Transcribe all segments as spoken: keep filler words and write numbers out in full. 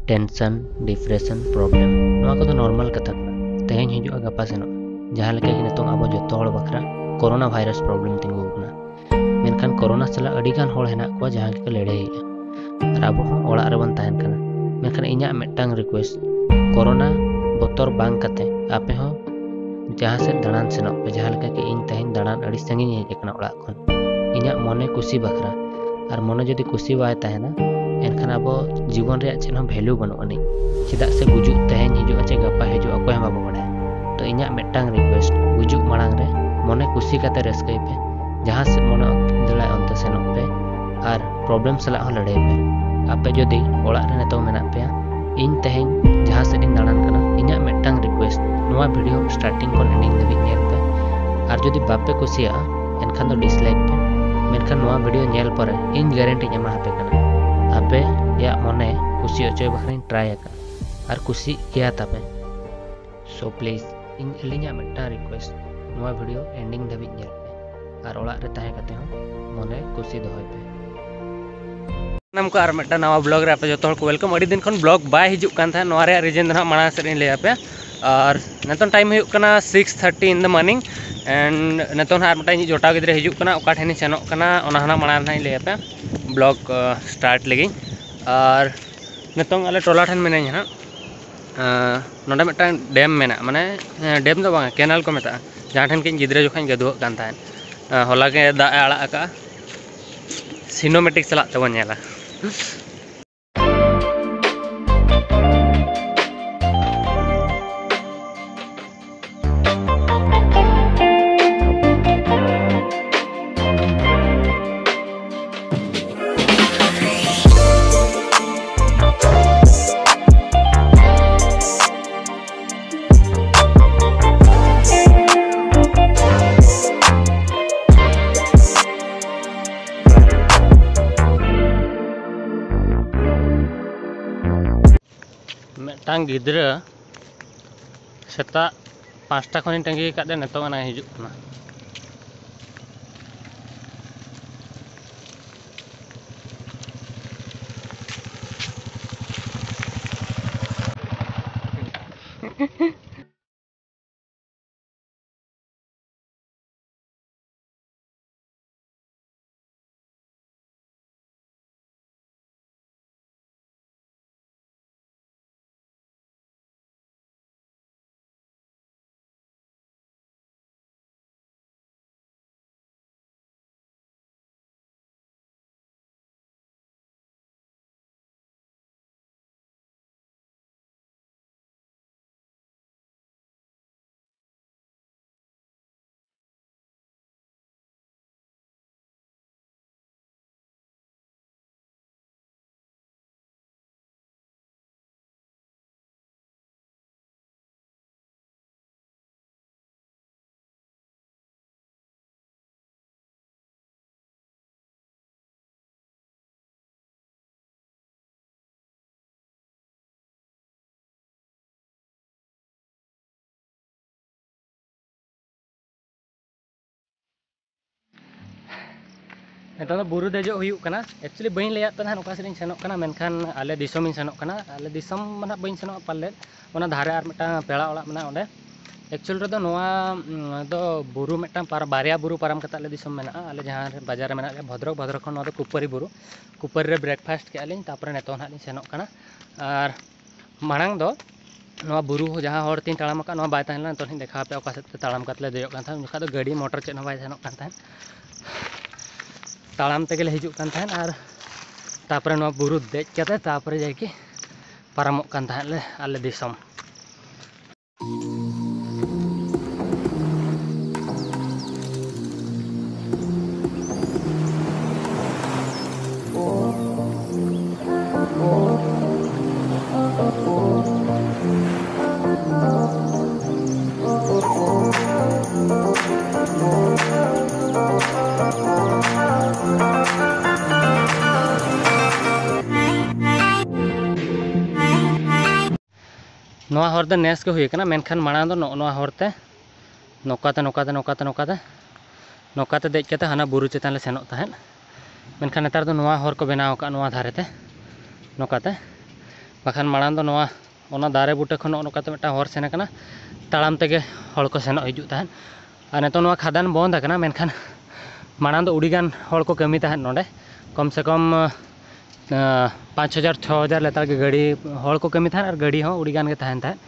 Tension, depression, problem, ᱱᱚᱣᱟ ᱠᱚᱫᱚ normal ᱠᱟᱛᱷᱟ ᱠᱟᱱᱟ᱾ ᱛᱮᱦᱮᱧ ᱦᱤᱡᱩᱜᱼᱟ, ᱜᱟᱯᱟ ᱥᱮᱱᱚᱜᱼᱟ᱾ ᱡᱟᱦᱟᱸ ᱞᱮᱠᱟ ᱜᱮ ᱱᱤᱛᱚᱝ ᱟᱵᱚ ᱡᱚᱛᱚ ᱦᱚᱲ ᱵᱟᱠᱷᱨᱟ ᱠᱳᱨᱳᱱᱟ ᱵᱷᱟᱭᱨᱟᱥ problem ᱛᱤᱸᱜᱩ ᱟᱠᱟᱱᱟ, ᱢᱮᱱᱠᱷᱟᱱ ᱠᱳᱨᱳᱱᱟ ᱥᱟᱞᱟᱜ ᱟᱹᱰᱤ ᱜᱟᱱ ᱦᱚᱲ ᱦᱮᱱᱟᱜ ᱠᱚᱣᱟ ᱡᱟᱦᱟᱸ ᱜᱮᱠᱚ ᱞᱟᱹᱲᱦᱟᱹᱭᱮᱫᱼᱟ, ᱟᱨ ᱟᱵᱚ ᱦᱚᱸ ᱚᱲᱟᱜ ᱨᱮᱵᱚᱱ ᱛᱟᱦᱮᱱ ᱠᱟᱱᱟ᱾ ᱢᱮᱱᱠᱷᱟᱱ ᱤᱧᱟᱹᱜ ᱢᱤᱫᱴᱟᱝ request, ᱠᱳᱨᱳᱱᱟ ᱵᱚᱛᱚᱨ ᱵᱟᱝ ᱠᱟᱛᱮ ᱟᱯᱮ ᱦᱚᱸ ᱡᱟᱦᱟᱸ ᱥᱮᱫ ᱫᱟᱬᱟᱱ ᱥᱮᱱᱚᱜ ᱯᱮ, ᱡᱟᱦᱟᱸ ᱞᱮᱠᱟ ᱠᱤ ᱤᱧ ᱛᱮᱦᱮᱧ ᱫᱟᱬᱟᱱ ᱟᱹᱰᱤ ᱥᱟᱺᱜᱤᱧ ᱤᱧ ᱦᱮᱡ ᱟᱠᱟᱱᱟ ᱚᱲᱟᱜ ᱠᱷᱚᱱ, ᱤᱧᱟᱹᱜ ᱢᱚᱱᱮ ᱠᱩᱥᱤ ᱵᱟᱠᱷᱨᱟ᱾ ᱟᱨ ᱢᱚᱱᱮ ᱡᱩᱫᱤ ᱠᱩᱥᱤ ᱵᱟᱭ ᱛᱟᱦᱮᱱᱟ, ᱮᱱᱠᱷᱟᱱ ᱟᱵᱚ ᱡᱤᱵᱚᱱ ᱨᱮᱭᱟᱜ ᱪᱮᱫ ᱦᱚᱸ value ᱵᱟᱹᱱᱩᱜ ᱟᱹᱱᱤᱡ᱾ ᱪᱮᱫᱟᱜ ᱥᱮ ᱜᱩᱡᱩᱜ ᱛᱮᱦᱮᱧ ᱦᱤᱡᱩᱜᱼᱟ ᱪᱮ ᱜᱟᱯᱟ ᱦᱤᱡᱩᱜᱼᱟ, ᱚᱠᱚᱭ ᱦᱚᱸ ᱵᱟᱵᱚ ᱵᱟᱲᱟᱭᱟ᱾ ᱛᱚ ᱤᱧᱟᱹᱜ ᱢᱤᱫᱴᱟᱝ request, ᱜᱩᱡᱩᱜ ᱢᱟᱲᱟᱝ ᱨᱮ ᱢᱚᱱᱮ ᱠᱩᱥᱤ ᱠᱟᱛᱮ ᱨᱟᱹᱥᱠᱟᱹᱭ ᱯᱮ, ᱡᱟᱦᱟᱸ ᱥᱮᱫ ᱢᱚᱱᱮ ᱫᱟᱲᱮᱭᱟᱜᱼᱟ ᱚᱱᱛᱮ ᱥᱮᱱᱚᱜ ᱯᱮ, ᱟᱨ problem ᱥᱟᱞᱟᱜ ᱦᱚᱸ ᱞᱟᱹᱲᱦᱟᱹᱭ ᱯᱮ᱾ ᱟᱯᱮ ᱡᱩᱫᱤ ᱚᱲᱟᱜ ᱨᱮ ᱱᱤᱛᱚᱝ ᱢᱮᱱᱟᱜ ᱯᱮᱭᱟ, ᱤᱧ ᱛᱮᱦᱮᱧ ᱡᱟᱦᱟᱸ ᱥᱮᱫ ᱤᱧ ᱫᱟᱬᱟᱱ ᱠᱟᱱᱟ, ᱤᱧᱟᱹᱜ ᱢᱤᱫᱴᱟᱝ request, ᱱᱚᱣᱟ video starting ᱠᱷᱚᱱ ending ᱫᱷᱟᱹᱵᱤᱡ ᱧᱮᱞ ᱯᱮ᱾ ᱟᱨ ᱡᱩᱫᱤ ᱵᱟᱯᱮ ᱠᱩᱥᱤᱭᱟᱜᱼᱟ, ᱮᱱᱠᱷᱟᱱ ᱫᱚ dislike ᱯᱮ᱾ ᱢᱮᱱᱠᱷᱟᱱ ᱱᱚᱣᱟ video ᱧᱮᱞ ᱯᱚᱨᱮ ᱤᱧ guarantee ᱤᱧ ᱮᱢᱟ ᱟᱯᱮ ᱠᱟᱱᱟ, ᱟᱯᱮᱭᱟᱜ ᱢᱚᱱᱮ ᱠᱩᱥᱤ ᱦᱚᱪᱚᱭ ᱵᱟᱠᱷᱨᱟᱧ try ᱟᱠᱟᱫᱼᱟ, ᱟᱨ ᱠᱩᱥᱤᱜ ᱜᱮᱭᱟ ᱛᱟᱯᱮ᱾ So please, ᱤᱧ ᱟᱹᱞᱤᱧᱟᱜ ᱢᱤᱫᱴᱟᱝ request, ᱱᱚᱣᱟ video ending ᱫᱷᱟᱹᱵᱤᱡ ᱧᱮᱞ ᱯᱮ ᱟᱨ ᱚᱲᱟᱜ ᱨᱮ ᱛᱟᱦᱮᱸ ᱠᱟᱛᱮ ᱦᱚᱸ ᱢᱚᱱᱮ ᱠᱩᱥᱤ ᱫᱚᱦᱚᱭ ᱯᱮ᱾ ᱥᱟᱱᱟᱢ ᱠᱚ ᱟᱨ ᱢᱤᱫᱴᱟᱝ ᱱᱟᱣᱟ vlog ᱨᱮ ᱟᱯᱮ ᱡᱚᱛᱚ ᱦᱚᱲ ᱠᱚ welcome᱾ ᱟᱹᱰᱤ ᱫᱤᱱ ᱠᱷᱚᱱ vlog ᱵᱟᱭ ᱦᱤᱡᱩᱜ ᱠᱟᱱ ᱛᱟᱦᱮᱸᱫ, ᱱᱚᱣᱟ ᱨᱮᱭᱟᱜ reason ᱫᱚ ᱱᱟᱦᱟᱜ ᱢᱟᱲᱟᱝ ᱥᱮᱫ ᱤᱧ ᱞᱟᱹᱭ ᱟᱯᱮᱭᱟ᱾ ᱟᱨ ᱱᱤᱛᱚᱝ time ᱦᱩᱭᱩᱜ ᱠᱟᱱᱟ six thirty in the morning, and ᱱᱤᱛᱚᱝ ᱱᱟᱦᱟᱜ ᱟᱨ ᱢᱤᱫᱴᱟᱝ ᱤᱧᱤᱡ ᱡᱚᱴᱟᱣ ᱜᱤᱫᱽᱨᱟᱹ ᱦᱤᱡᱩᱜ ᱠᱟᱱᱟ, ᱚᱠᱟ ᱴᱷᱮᱱᱤᱧ ᱥᱮᱱᱚᱜ ᱠᱟᱱᱟ ᱚᱱᱟ ᱦᱚᱸ ᱱᱟᱦᱟᱜ ᱢᱟᱲᱟᱝ ᱨᱮ ᱱᱟᱦᱟᱜ ᱤᱧ ᱞᱟᱹᱭ ᱟᱯᱮᱭᱟ vlog start ᱞᱟᱹᱜᱤᱫ᱾ ᱟᱨ ᱱᱤᱛᱚᱝ ᱟᱞᱮ ᱴᱚᱞᱟ ᱴᱷᱮᱱ ᱢᱤᱱᱟᱹᱧᱟ ᱦᱟᱸᱜ᱾ ᱟᱸ, ᱱᱚᱰᱮ ᱢᱤᱫᱴᱟᱝ dam ᱢᱮᱱᱟᱜᱼᱟ, ᱢᱟᱱᱮ, ᱦᱮᱸ, dam ᱫᱚ ᱵᱟᱝᱟ, canal ᱠᱚ ᱢᱮᱛᱟᱜᱼᱟ, ᱡᱟᱦᱟᱸ ᱴᱷᱮᱱ ᱠᱤ ᱤᱧ ᱜᱤᱫᱽᱨᱟᱹ ᱡᱚᱠᱷᱚᱱ ᱤᱧ ᱜᱟᱹᱫᱩᱣᱟᱹᱜ ᱠᱟᱱ ᱛᱟᱦᱮᱸᱫ᱾ ᱟᱸ, ᱦᱚᱞᱟ ᱜᱮ ᱫᱟᱜ ᱮ ᱟᱲᱟᱜ ᱟᱠᱟᱫᱼᱟ, cinematic ᱥᱟᱞᱟᱜ ᱛᱮᱵᱚᱱ ᱧᱮᱞᱟ᱾ ᱢᱤᱫᱴᱟᱝ ᱜᱤᱫᱽᱨᱟᱹ ᱥᱮᱛᱟᱜ ᱯᱟᱸᱪᱴᱟ ᱠᱷᱚᱱᱤᱧ ᱛᱟᱺᱜᱤ ᱟᱠᱟᱫ ᱛᱮ ᱱᱤᱛᱚᱝ ᱟᱱᱟᱝ ᱦᱤᱡᱩᱜ ᱠᱟᱱᱟ᱾ ᱱᱤᱛᱚᱜ ᱫᱚ ᱵᱩᱨᱩ ᱫᱮᱡᱚᱜ ᱦᱩᱭᱩᱜ ᱠᱟᱱᱟ᱾ Actually ᱵᱟᱹᱧ ᱞᱟᱹᱭᱟᱫ ᱯᱮ ᱛᱟᱦᱮᱸᱫ ᱚᱠᱟ ᱥᱮᱫ ᱤᱧ ᱥᱮᱱᱚᱜ ᱠᱟᱱᱟ, ᱢᱮᱱᱠᱷᱟᱱ ᱟᱞᱮ ᱫᱤᱥᱚᱢ ᱤᱧ ᱥᱮᱱᱚᱜ ᱠᱟᱱᱟ᱾ ᱟᱞᱮ ᱫᱤᱥᱚᱢ ᱢᱟ ᱱᱟᱦᱟᱜ ᱵᱟᱹᱧ ᱥᱮᱱᱚᱜᱼᱟ ᱯᱟᱞᱮᱫ, ᱚᱱᱟ ᱫᱷᱟᱨᱮ ᱟᱨ ᱢᱤᱫᱴᱟᱝ ᱯᱮᱲᱟ ᱚᱲᱟᱜ ᱢᱮᱱᱟᱜᱼᱟ ᱚᱸᱰᱮ᱾ Actual ᱨᱮᱫᱚ ᱱᱚᱣᱟ, ᱩᱸ, ᱫᱚ ᱵᱩᱨᱩ ᱢᱤᱫᱴᱟᱝ ᱯᱟᱨ-, ᱵᱟᱨᱭᱟ ᱵᱩᱨᱩ ᱯᱟᱨᱚᱢ ᱠᱟᱛᱮ ᱟᱞᱮ ᱫᱤᱥᱚᱢ ᱢᱮᱱᱟᱜᱼᱟ᱾ ᱟᱞᱮ ᱡᱟᱦᱟᱸ ᱨᱮ ᱵᱟᱡᱟᱨ ᱨᱮ ᱢᱮᱱᱟᱜ ᱞᱮᱭᱟ, ᱵᱷᱚᱫᱨᱚᱠ, ᱵᱷᱚᱫᱨᱚᱠ ᱠᱷᱚᱱ ᱱᱚᱣᱟ ᱫᱚ ᱠᱩᱯᱟᱹᱨᱤ ᱵᱩᱨᱩ᱾ ᱠᱩᱯᱟᱹᱨᱤ ᱨᱮ breakfast ᱠᱮᱜᱼᱟ ᱞᱤᱧ, ᱛᱟᱨᱯᱚᱨᱮ ᱱᱤᱛᱚᱜ ᱱᱟᱦᱟᱜ ᱞᱤᱧ ᱥᱮᱱᱚᱜ ᱠᱟᱱᱟ᱾ ᱟᱨ ᱢᱟᱲᱟᱝ ᱫᱚ ᱱᱚᱣᱟ ᱵᱩᱨᱩ ᱡᱟᱦᱟᱸ ᱦᱚᱨ ᱛᱤᱧ ᱛᱟᱲᱟᱢ ᱟᱠᱟᱫ, ᱱᱚᱣᱟ ᱵᱟᱭ ᱛᱟᱦᱮᱸ ᱞᱮᱱᱟ᱾ ᱱᱤᱛᱚᱜ ᱞᱤᱧ ᱫᱮᱠᱷᱟᱣ ᱟᱯᱮᱭᱟ ᱚᱠᱟ ᱥᱮᱫ ᱛᱮ ᱛᱟᱲᱟᱢ ᱠᱟᱛᱮ ᱞᱮ ᱫᱮᱡᱚᱜ ᱠᱟᱱ ᱛᱟᱦᱮᱸᱫ᱾ ᱩᱱ ᱡᱚᱠᱷᱟᱡ ᱫᱚ ᱜᱟᱹᱰᱤ ᱢᱚᱴᱚᱨ ᱪᱮᱫ ᱦᱚᱸ ᱵᱟᱭ ᱥᱮᱱᱚᱜ ᱠᱟᱱ ᱛᱟᱦᱮᱸᱫ, ᱛᱟᱲᱟᱢ ᱛᱮᱜᱮ ᱞᱮ ᱦᱤᱡᱩᱜ ᱠᱟᱱ ᱛᱟᱦᱮᱸᱫ᱾ ᱟᱨ ᱛᱟᱨᱯᱚᱨᱮ ᱱᱚᱣᱟ ᱵᱩᱨᱩ ᱫᱮᱡ ᱠᱟᱛᱮ ᱛᱟᱨᱯᱚᱨᱮ ᱡᱟᱠᱤ ᱯᱟᱨᱚᱢᱚᱜ ᱠᱟᱱ ᱛᱟᱦᱮᱸᱫ ᱞᱮ ᱟᱞᱮ ᱫᱤᱥᱚᱢ᱾ ᱱᱚᱣᱟ ᱦᱚᱨ ᱫᱚ ᱱᱮᱥ ᱜᱮ ᱦᱩᱭ ᱟᱠᱟᱱᱟ, ᱢᱮᱱᱠᱷᱟᱱ ᱢᱟᱲᱟᱝ ᱫᱚ ᱱᱚᱜᱼᱚ ᱱᱚᱣᱟ ᱦᱚᱨ ᱛᱮ ᱱᱚᱝᱠᱟᱛᱮ, ᱱᱚᱝᱠᱟᱛᱮ, ᱱᱚᱝᱠᱟᱛᱮ, ᱱᱚᱝᱠᱟᱛᱮ, ᱱᱚᱝᱠᱟᱛᱮ ᱫᱮᱡ ᱠᱟᱛᱮ ᱦᱟᱱᱟ ᱵᱩᱨᱩ ᱪᱮᱛᱟᱱ ᱞᱮ ᱥᱮᱱᱚᱜ ᱛᱟᱦᱮᱸᱫ᱾ ᱢᱮᱱᱠᱷᱟᱱ ᱱᱮᱛᱟᱨ ᱫᱚ ᱱᱚᱣᱟ ᱦᱚᱨ ᱠᱚ ᱵᱮᱱᱟᱣ ᱟᱠᱟᱫ, ᱱᱚᱣᱟ ᱫᱷᱟᱨᱮ ᱛᱮ ᱱᱚᱝᱠᱟᱛᱮ᱾ ᱵᱟᱠᱷᱟᱱ ᱢᱟᱲᱟᱝ ᱫᱚ ᱱᱚᱣᱟ ᱚᱱᱟ ᱫᱟᱨᱮ ᱵᱩᱴᱟᱹ ᱠᱷᱚᱱ ᱱᱚᱜᱼᱚ ᱱᱚᱝᱠᱟ ᱛᱮ ᱢᱤᱫᱴᱟᱝ ᱦᱚᱨ ᱥᱮᱱ ᱟᱠᱟᱱᱟ, ᱛᱟᱲᱟᱢ ᱛᱮᱜᱮ ᱦᱚᱲ ᱠᱚ ᱥᱮᱱᱚᱜ ᱦᱤᱡᱩᱜ ᱛᱟᱦᱮᱸᱫ᱾ ᱟᱨ ᱱᱤᱛᱚᱜ ᱱᱚᱣᱟ ᱠᱷᱟᱫᱟᱱ ᱵᱚᱱᱫ ᱟᱠᱟᱱᱟ, ᱢᱮᱱᱠᱷᱟᱱ ᱢᱟᱲᱟᱝ ᱫᱚ ᱟᱹᱰᱤᱜᱟᱱ ᱦᱚᱲ ᱠᱚ ᱠᱟᱹᱢᱤ ᱛᱟᱦᱮᱸᱫ ᱱᱚᱰᱮ, ᱠᱚᱢ ᱥᱮ ᱠᱚᱢ ᱯᱟᱸᱪ ᱦᱟᱡᱟᱨ ᱪᱷᱚ ᱦᱟᱡᱟᱨ ᱞᱮᱛᱟᱲ ᱜᱮ ᱜᱟᱹᱰᱤ, ᱦᱚᱲ ᱠᱚ ᱠᱟᱹᱢᱤ ᱛᱟᱦᱮᱸᱫ ᱟᱨ ᱜᱟᱹᱰᱤ ᱦᱚᱸ ᱟᱹᱰᱤ ᱜᱟᱱ ᱜᱮ ᱛᱟᱦᱮᱱ ᱛᱟᱦᱮᱸᱫ᱾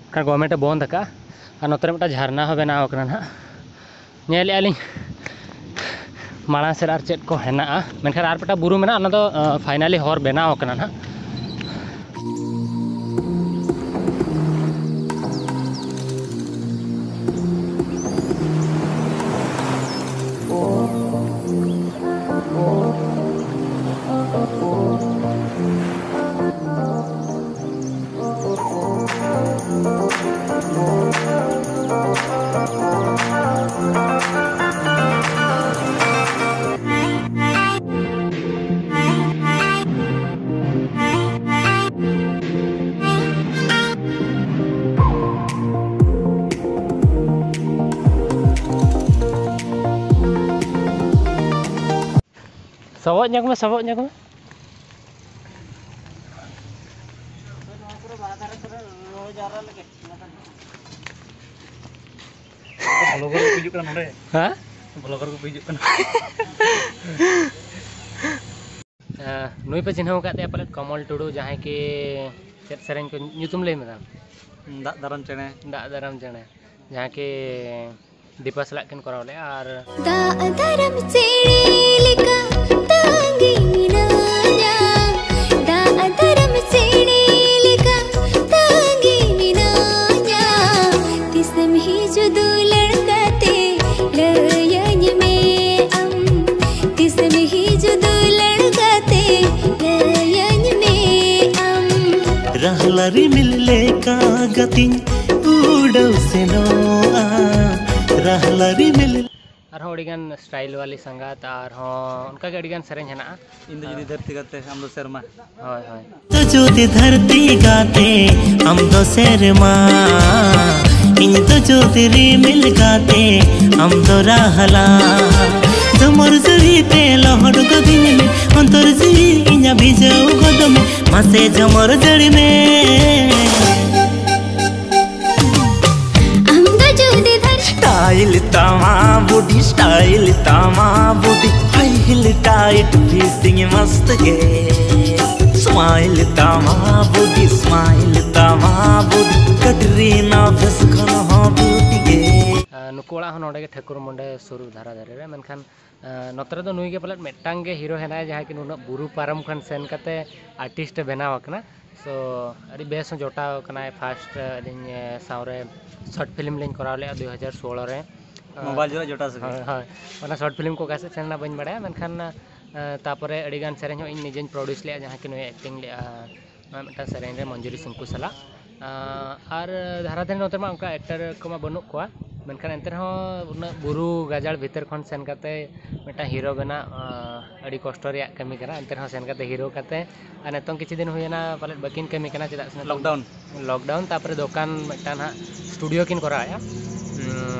ᱢᱮᱱᱠᱷᱟᱱ ᱜᱚᱵᱷᱚᱨᱱᱢᱮᱱᱴ ᱮ ᱵᱚᱱᱫ ᱟᱠᱟᱫᱼᱟ᱾ ᱟᱨ ᱱᱚᱛᱮ ᱨᱮ ᱢᱤᱫᱴᱟᱝ ᱡᱷᱟᱨᱱᱟ ᱦᱚᱸ ᱵᱮᱱᱟᱣ ᱟᱠᱟᱱᱟ ᱱᱟᱦᱟᱜ, ᱧᱮᱞᱮᱫᱼᱟ ᱞᱤᱧ ᱢᱟᱲᱟᱝ ᱥᱮᱫ ᱟᱨ ᱪᱮᱫ ᱠᱚ ᱦᱮᱱᱟᱜᱼᱟ, ᱢᱮᱱᱠᱷᱟᱱ ᱟᱨ ᱢᱤᱫᱴᱟᱝ ᱵᱩᱨᱩ ᱢᱮᱱᱟᱜᱼᱟ, ᱚᱱᱟ ᱫᱚ ᱯᱷᱟᱭᱱᱟᱞᱤ ᱦᱚᱨ ᱵᱮᱱᱟᱣ ᱟᱠᱟᱱᱟ ᱱᱟᱦᱟᱜ᱾ ᱥᱟᱵᱚᱜ ᱧᱚᱜ ᱢᱮ, ᱥᱟᱵᱚᱜ ᱧᱚᱜ ᱢᱮ᱾ ᱵᱞᱚᱜᱟᱨ ᱠᱚ ᱦᱤᱡᱩᱜ ᱠᱟᱱᱟ ᱱᱚᱰᱮ᱾ ᱦᱮᱸ? ᱵᱞᱚᱜᱟᱨ ᱠᱚ ᱦᱤᱡᱩᱜ ᱠᱟᱱᱟ᱾ ᱱᱩᱭ ᱯᱮ ᱪᱤᱱᱦᱟᱹᱣ ᱟᱠᱟᱫ ᱛᱟᱭᱟ ᱯᱟᱞᱮᱫ, ᱠᱚᱢᱚᱞ ᱴᱩᱰᱩ, ᱡᱟᱦᱟᱸᱭ ᱠᱤ ᱪᱮᱫ ᱥᱮᱨᱮᱧ ᱠᱚ ᱧᱩᱛᱩᱢ ᱞᱟᱹᱭ ᱢᱮ ᱛᱟᱢ? ᱫᱟᱜ ᱫᱟᱨᱟᱢ ᱪᱮᱬᱮ᱾ ᱫᱟᱜ ᱫᱟᱨᱟᱢ ᱪᱮᱬᱮ, ᱡᱟᱦᱟᱸ ᱠᱤ ᱫᱤᱯᱟ ᱥᱟᱞᱟᱜ ᱠᱤᱱ ᱠᱚᱨᱟᱣ ᱞᱮᱫᱼᱟ᱾ ᱟᱨ ᱫᱟᱜ ᱫᱟᱨᱟᱢ ᱪᱮᱬᱮ ᱞᱮᱠᱟ ᱛᱟᱺᱜᱤ ᱢᱤᱱᱟᱹᱧᱟ, ᱫᱟᱜ ᱫᱟᱨᱟᱢ ᱪᱮᱬᱮ ᱞᱮᱠᱟ ᱛᱟᱺᱜᱤ ᱢᱤᱱᱟᱹᱧᱟ, ᱛᱤᱥᱮᱢ ᱦᱤᱡᱩᱜ ᱫᱩᱞᱟᱹᱲ ᱠᱟᱛᱮ, ᱞᱟᱹᱭᱟᱹᱧ ᱢᱮ ᱟᱢ, ᱛᱤᱥᱮᱢ ᱦᱤᱡᱩᱜ ᱫᱩᱞᱟᱹᱲ ᱠᱟᱛᱮ, ᱞᱟᱹᱭᱟᱹᱧ ᱢᱮ ᱟᱢ᱾ ᱨᱟᱦᱞᱟ ᱨᱤᱢᱤᱞ ᱞᱮᱠᱟ ᱜᱟᱛᱮᱧ ᱩᱰᱟᱹᱣ ᱥᱮᱱᱚᱜᱼᱟ, ᱨᱟᱦᱞᱟ ᱨᱤᱢᱤᱞ᱾ ᱟᱨᱦᱚᱸ ᱟᱹᱰᱤᱜᱟᱱ ᱥᱴᱟᱭᱤᱞ ᱣᱟᱞᱤ ᱥᱟᱸᱜᱟᱛ, ᱟᱨᱦᱚᱸ ᱚᱱᱠᱟᱜᱮ ᱟᱹᱰᱤᱜᱟᱱ ᱥᱮᱨᱮᱧ ᱦᱮᱱᱟᱜᱼᱟ᱾ ᱤᱧ ᱫᱚ ᱡᱩᱫᱤ ᱫᱷᱟᱹᱨᱛᱤ ᱜᱟᱛᱮ, ᱟᱢ ᱫᱚ ᱥᱮᱨᱢᱟ᱾ ᱦᱳᱭ, ᱦᱳᱭ᱾ ᱫᱚ ᱡᱩᱫᱤ ᱫᱷᱟᱹᱨᱛᱤ ᱜᱟᱛᱮ, ᱟᱢ ᱫᱚ ᱥᱮᱨᱢᱟ, ᱤᱧ ᱫᱚ ᱡᱩᱫᱤ ᱨᱤᱢᱤᱞ ᱜᱟᱛᱮ, ᱟᱢ ᱫᱚ ᱨᱟᱦᱞᱟ᱾ ᱡᱷᱚᱢᱚᱨ ᱡᱟᱹᱲᱤ ᱛᱮ ᱞᱚᱦᱚᱫ ᱜᱚᱫᱤᱧ ᱢᱮ, ᱚᱱᱛᱚᱨ ᱡᱤᱣᱤ ᱤᱧᱟᱹᱜ ᱵᱷᱤᱡᱟᱹᱣ ᱜᱚᱫ ᱢᱮ, ᱢᱟᱥᱮ ᱡᱷᱚᱢᱚᱨ ᱡᱟᱹᱲᱤ ᱢᱮ᱾ ᱛᱟᱢᱟ ᱵᱚᱰᱤ ᱥᱴᱟᱭᱤᱞ ᱛᱟᱢᱟ ᱵᱚᱰᱤ, ᱦᱟᱭ ᱦᱤᱞ ᱴᱟᱭᱤᱴ ᱯᱷᱤᱴᱤᱝ ᱢᱟᱥᱛ ᱜᱮ᱾ ᱥᱢᱟᱭᱤᱞ ᱛᱟᱢᱟ ᱵᱚᱰᱤ, ᱥᱢᱟᱭᱤᱞ ᱛᱟᱢᱟ ᱵᱚᱰᱤ, ᱠᱟᱴᱨᱤᱱᱟ ᱯᱷᱮᱥ ᱠᱷᱚᱱ ᱦᱚᱸ ᱵᱤᱭᱩᱴᱤ ᱜᱮ᱾ ᱟᱨ ᱱᱩᱠᱩ ᱚᱲᱟᱜ ᱦᱚᱸ ᱱᱚᱰᱮ ᱜᱮ ᱴᱷᱟᱹᱠᱩᱨ ᱢᱚᱸᱰᱮ ᱥᱩᱨ ᱫᱷᱟᱨᱟ ᱫᱷᱟᱨᱮ ᱨᱮ, ᱢᱮᱱᱠᱷᱟᱱ ᱟᱨ ᱱᱚᱛᱮ ᱨᱮᱫᱚ ᱱᱩᱭ ᱜᱮ ᱯᱟᱞᱮᱫ ᱢᱤᱫᱴᱟᱝ ᱜᱮ ᱦᱤᱨᱳ ᱦᱮᱱᱟᱭᱟ ᱡᱟᱦᱟᱸᱭ ᱠᱤ ᱱᱩᱱᱟᱹᱜ ᱵᱩᱨᱩ ᱯᱟᱨᱚᱢ ᱠᱷᱚᱱ ᱥᱮᱱ ᱠᱟᱛᱮ ᱟᱨᱴᱤᱥᱴ ᱮ ᱵᱮᱱᱟᱣ ᱟᱠᱟᱱᱟ᱾ ᱥᱳ ᱟᱹᱰᱤ ᱵᱮᱥ ᱦᱚᱸ ᱡᱚᱴᱟᱣ ᱟᱠᱟᱱᱟᱭ᱾ ᱯᱷᱟᱥᱴ ᱟᱹᱞᱤᱧ ᱥᱟᱶᱨᱮ ᱥᱚᱨᱴ ᱯᱷᱤᱞᱢ ᱞᱤᱧ ᱠᱚᱨᱟᱣ ᱞᱮᱫᱼᱟ ᱫᱩ ᱦᱟᱡᱟᱨ ᱥᱳᱞᱳ ᱨᱮ᱾ ᱢᱳᱵᱟᱭᱤᱞ ᱡᱚᱲᱟ ᱡᱚᱴᱟ ᱥᱟᱹᱜᱟᱹᱭ᱾ ᱦᱳᱭ, ᱦᱳᱭ᱾ ᱚᱱᱟ ᱥᱚᱨᱴ ᱯᱷᱤᱞᱢ ᱠᱚ ᱚᱠᱟ ᱥᱮᱫ ᱥᱮᱱ ᱮᱱᱟ ᱵᱟᱹᱧ ᱵᱟᱲᱟᱭᱟ, ᱢᱮᱱᱠᱷᱟᱱ ᱟᱨ ᱛᱟᱯᱚᱨᱮ ᱟᱹᱰᱤᱜᱟᱱ ᱥᱮᱨᱮᱧ ᱦᱚᱸ ᱤᱧ ᱱᱤᱡᱮᱧ ᱯᱨᱚᱰᱭᱩᱥ ᱞᱮᱫᱼᱟ, ᱡᱟᱦᱟᱸ ᱠᱤ ᱱᱩᱭ ᱮᱠᱴᱤᱝ ᱞᱮᱫᱼᱟ ᱱᱚᱣᱟ ᱢᱤᱫᱴᱟᱝ ᱥᱮᱨᱮᱧ ᱨᱮ ᱢᱚᱧᱡᱩᱨᱤ ᱥᱤᱝᱠᱩ ᱥᱟᱞᱟᱜ᱾ ᱟᱨ ᱫᱷᱟᱨᱟ ᱫᱷᱟᱨᱮ ᱱᱚᱛᱮ ᱢᱟ ᱚᱱᱠᱟ ᱮᱠᱴᱟᱨ ᱠᱚᱢᱟ ᱵᱟᱹᱱᱩᱜ ᱠᱚᱣᱟ, ᱢᱮᱱᱠᱷᱟᱱ ᱮᱱᱛᱮ ᱨᱮᱦᱚᱸ ᱩᱱᱟᱹᱜ ᱵᱩᱨᱩ ᱜᱟᱡᱟᱲ ᱵᱷᱤᱛᱤᱨ ᱠᱷᱚᱱ ᱥᱮᱱ ᱠᱟᱛᱮ ᱢᱤᱫᱴᱟᱝ ᱦᱤᱨᱳ ᱵᱮᱱᱟᱜ ᱟᱹᱰᱤ ᱠᱚᱥᱴᱚ ᱨᱮᱭᱟᱜ ᱠᱟᱹᱢᱤ ᱠᱟᱱᱟ᱾ ᱮᱱᱛᱮ ᱨᱮᱦᱚᱸ ᱥᱮᱱ ᱠᱟᱛᱮ ᱦᱤᱨᱳ ᱠᱟᱛᱮ, ᱟᱨ ᱱᱤᱛᱚᱝ ᱠᱤᱪᱷᱩ ᱫᱤᱱ ᱦᱩᱭᱮᱱᱟ ᱯᱟᱞᱮᱫ ᱵᱟᱹᱠᱤᱱ ᱠᱟᱹᱢᱤ ᱠᱟᱱᱟ, ᱪᱮᱫᱟᱜ ᱥᱮ ᱱᱤᱛᱚᱝ ᱞᱚᱠᱰᱟᱣᱩᱱ᱾ ᱞᱚᱠᱰᱟᱣᱩᱱ, ᱛᱟᱨᱯᱚᱨᱮ ᱫᱚᱠᱟᱱ ᱢᱤᱫᱴᱟᱝ ᱦᱟᱸᱜ ᱥᱴᱩᱰᱤᱭᱳ ᱠᱤᱱ ᱠᱚᱨᱟᱣᱮᱫᱼᱟ᱾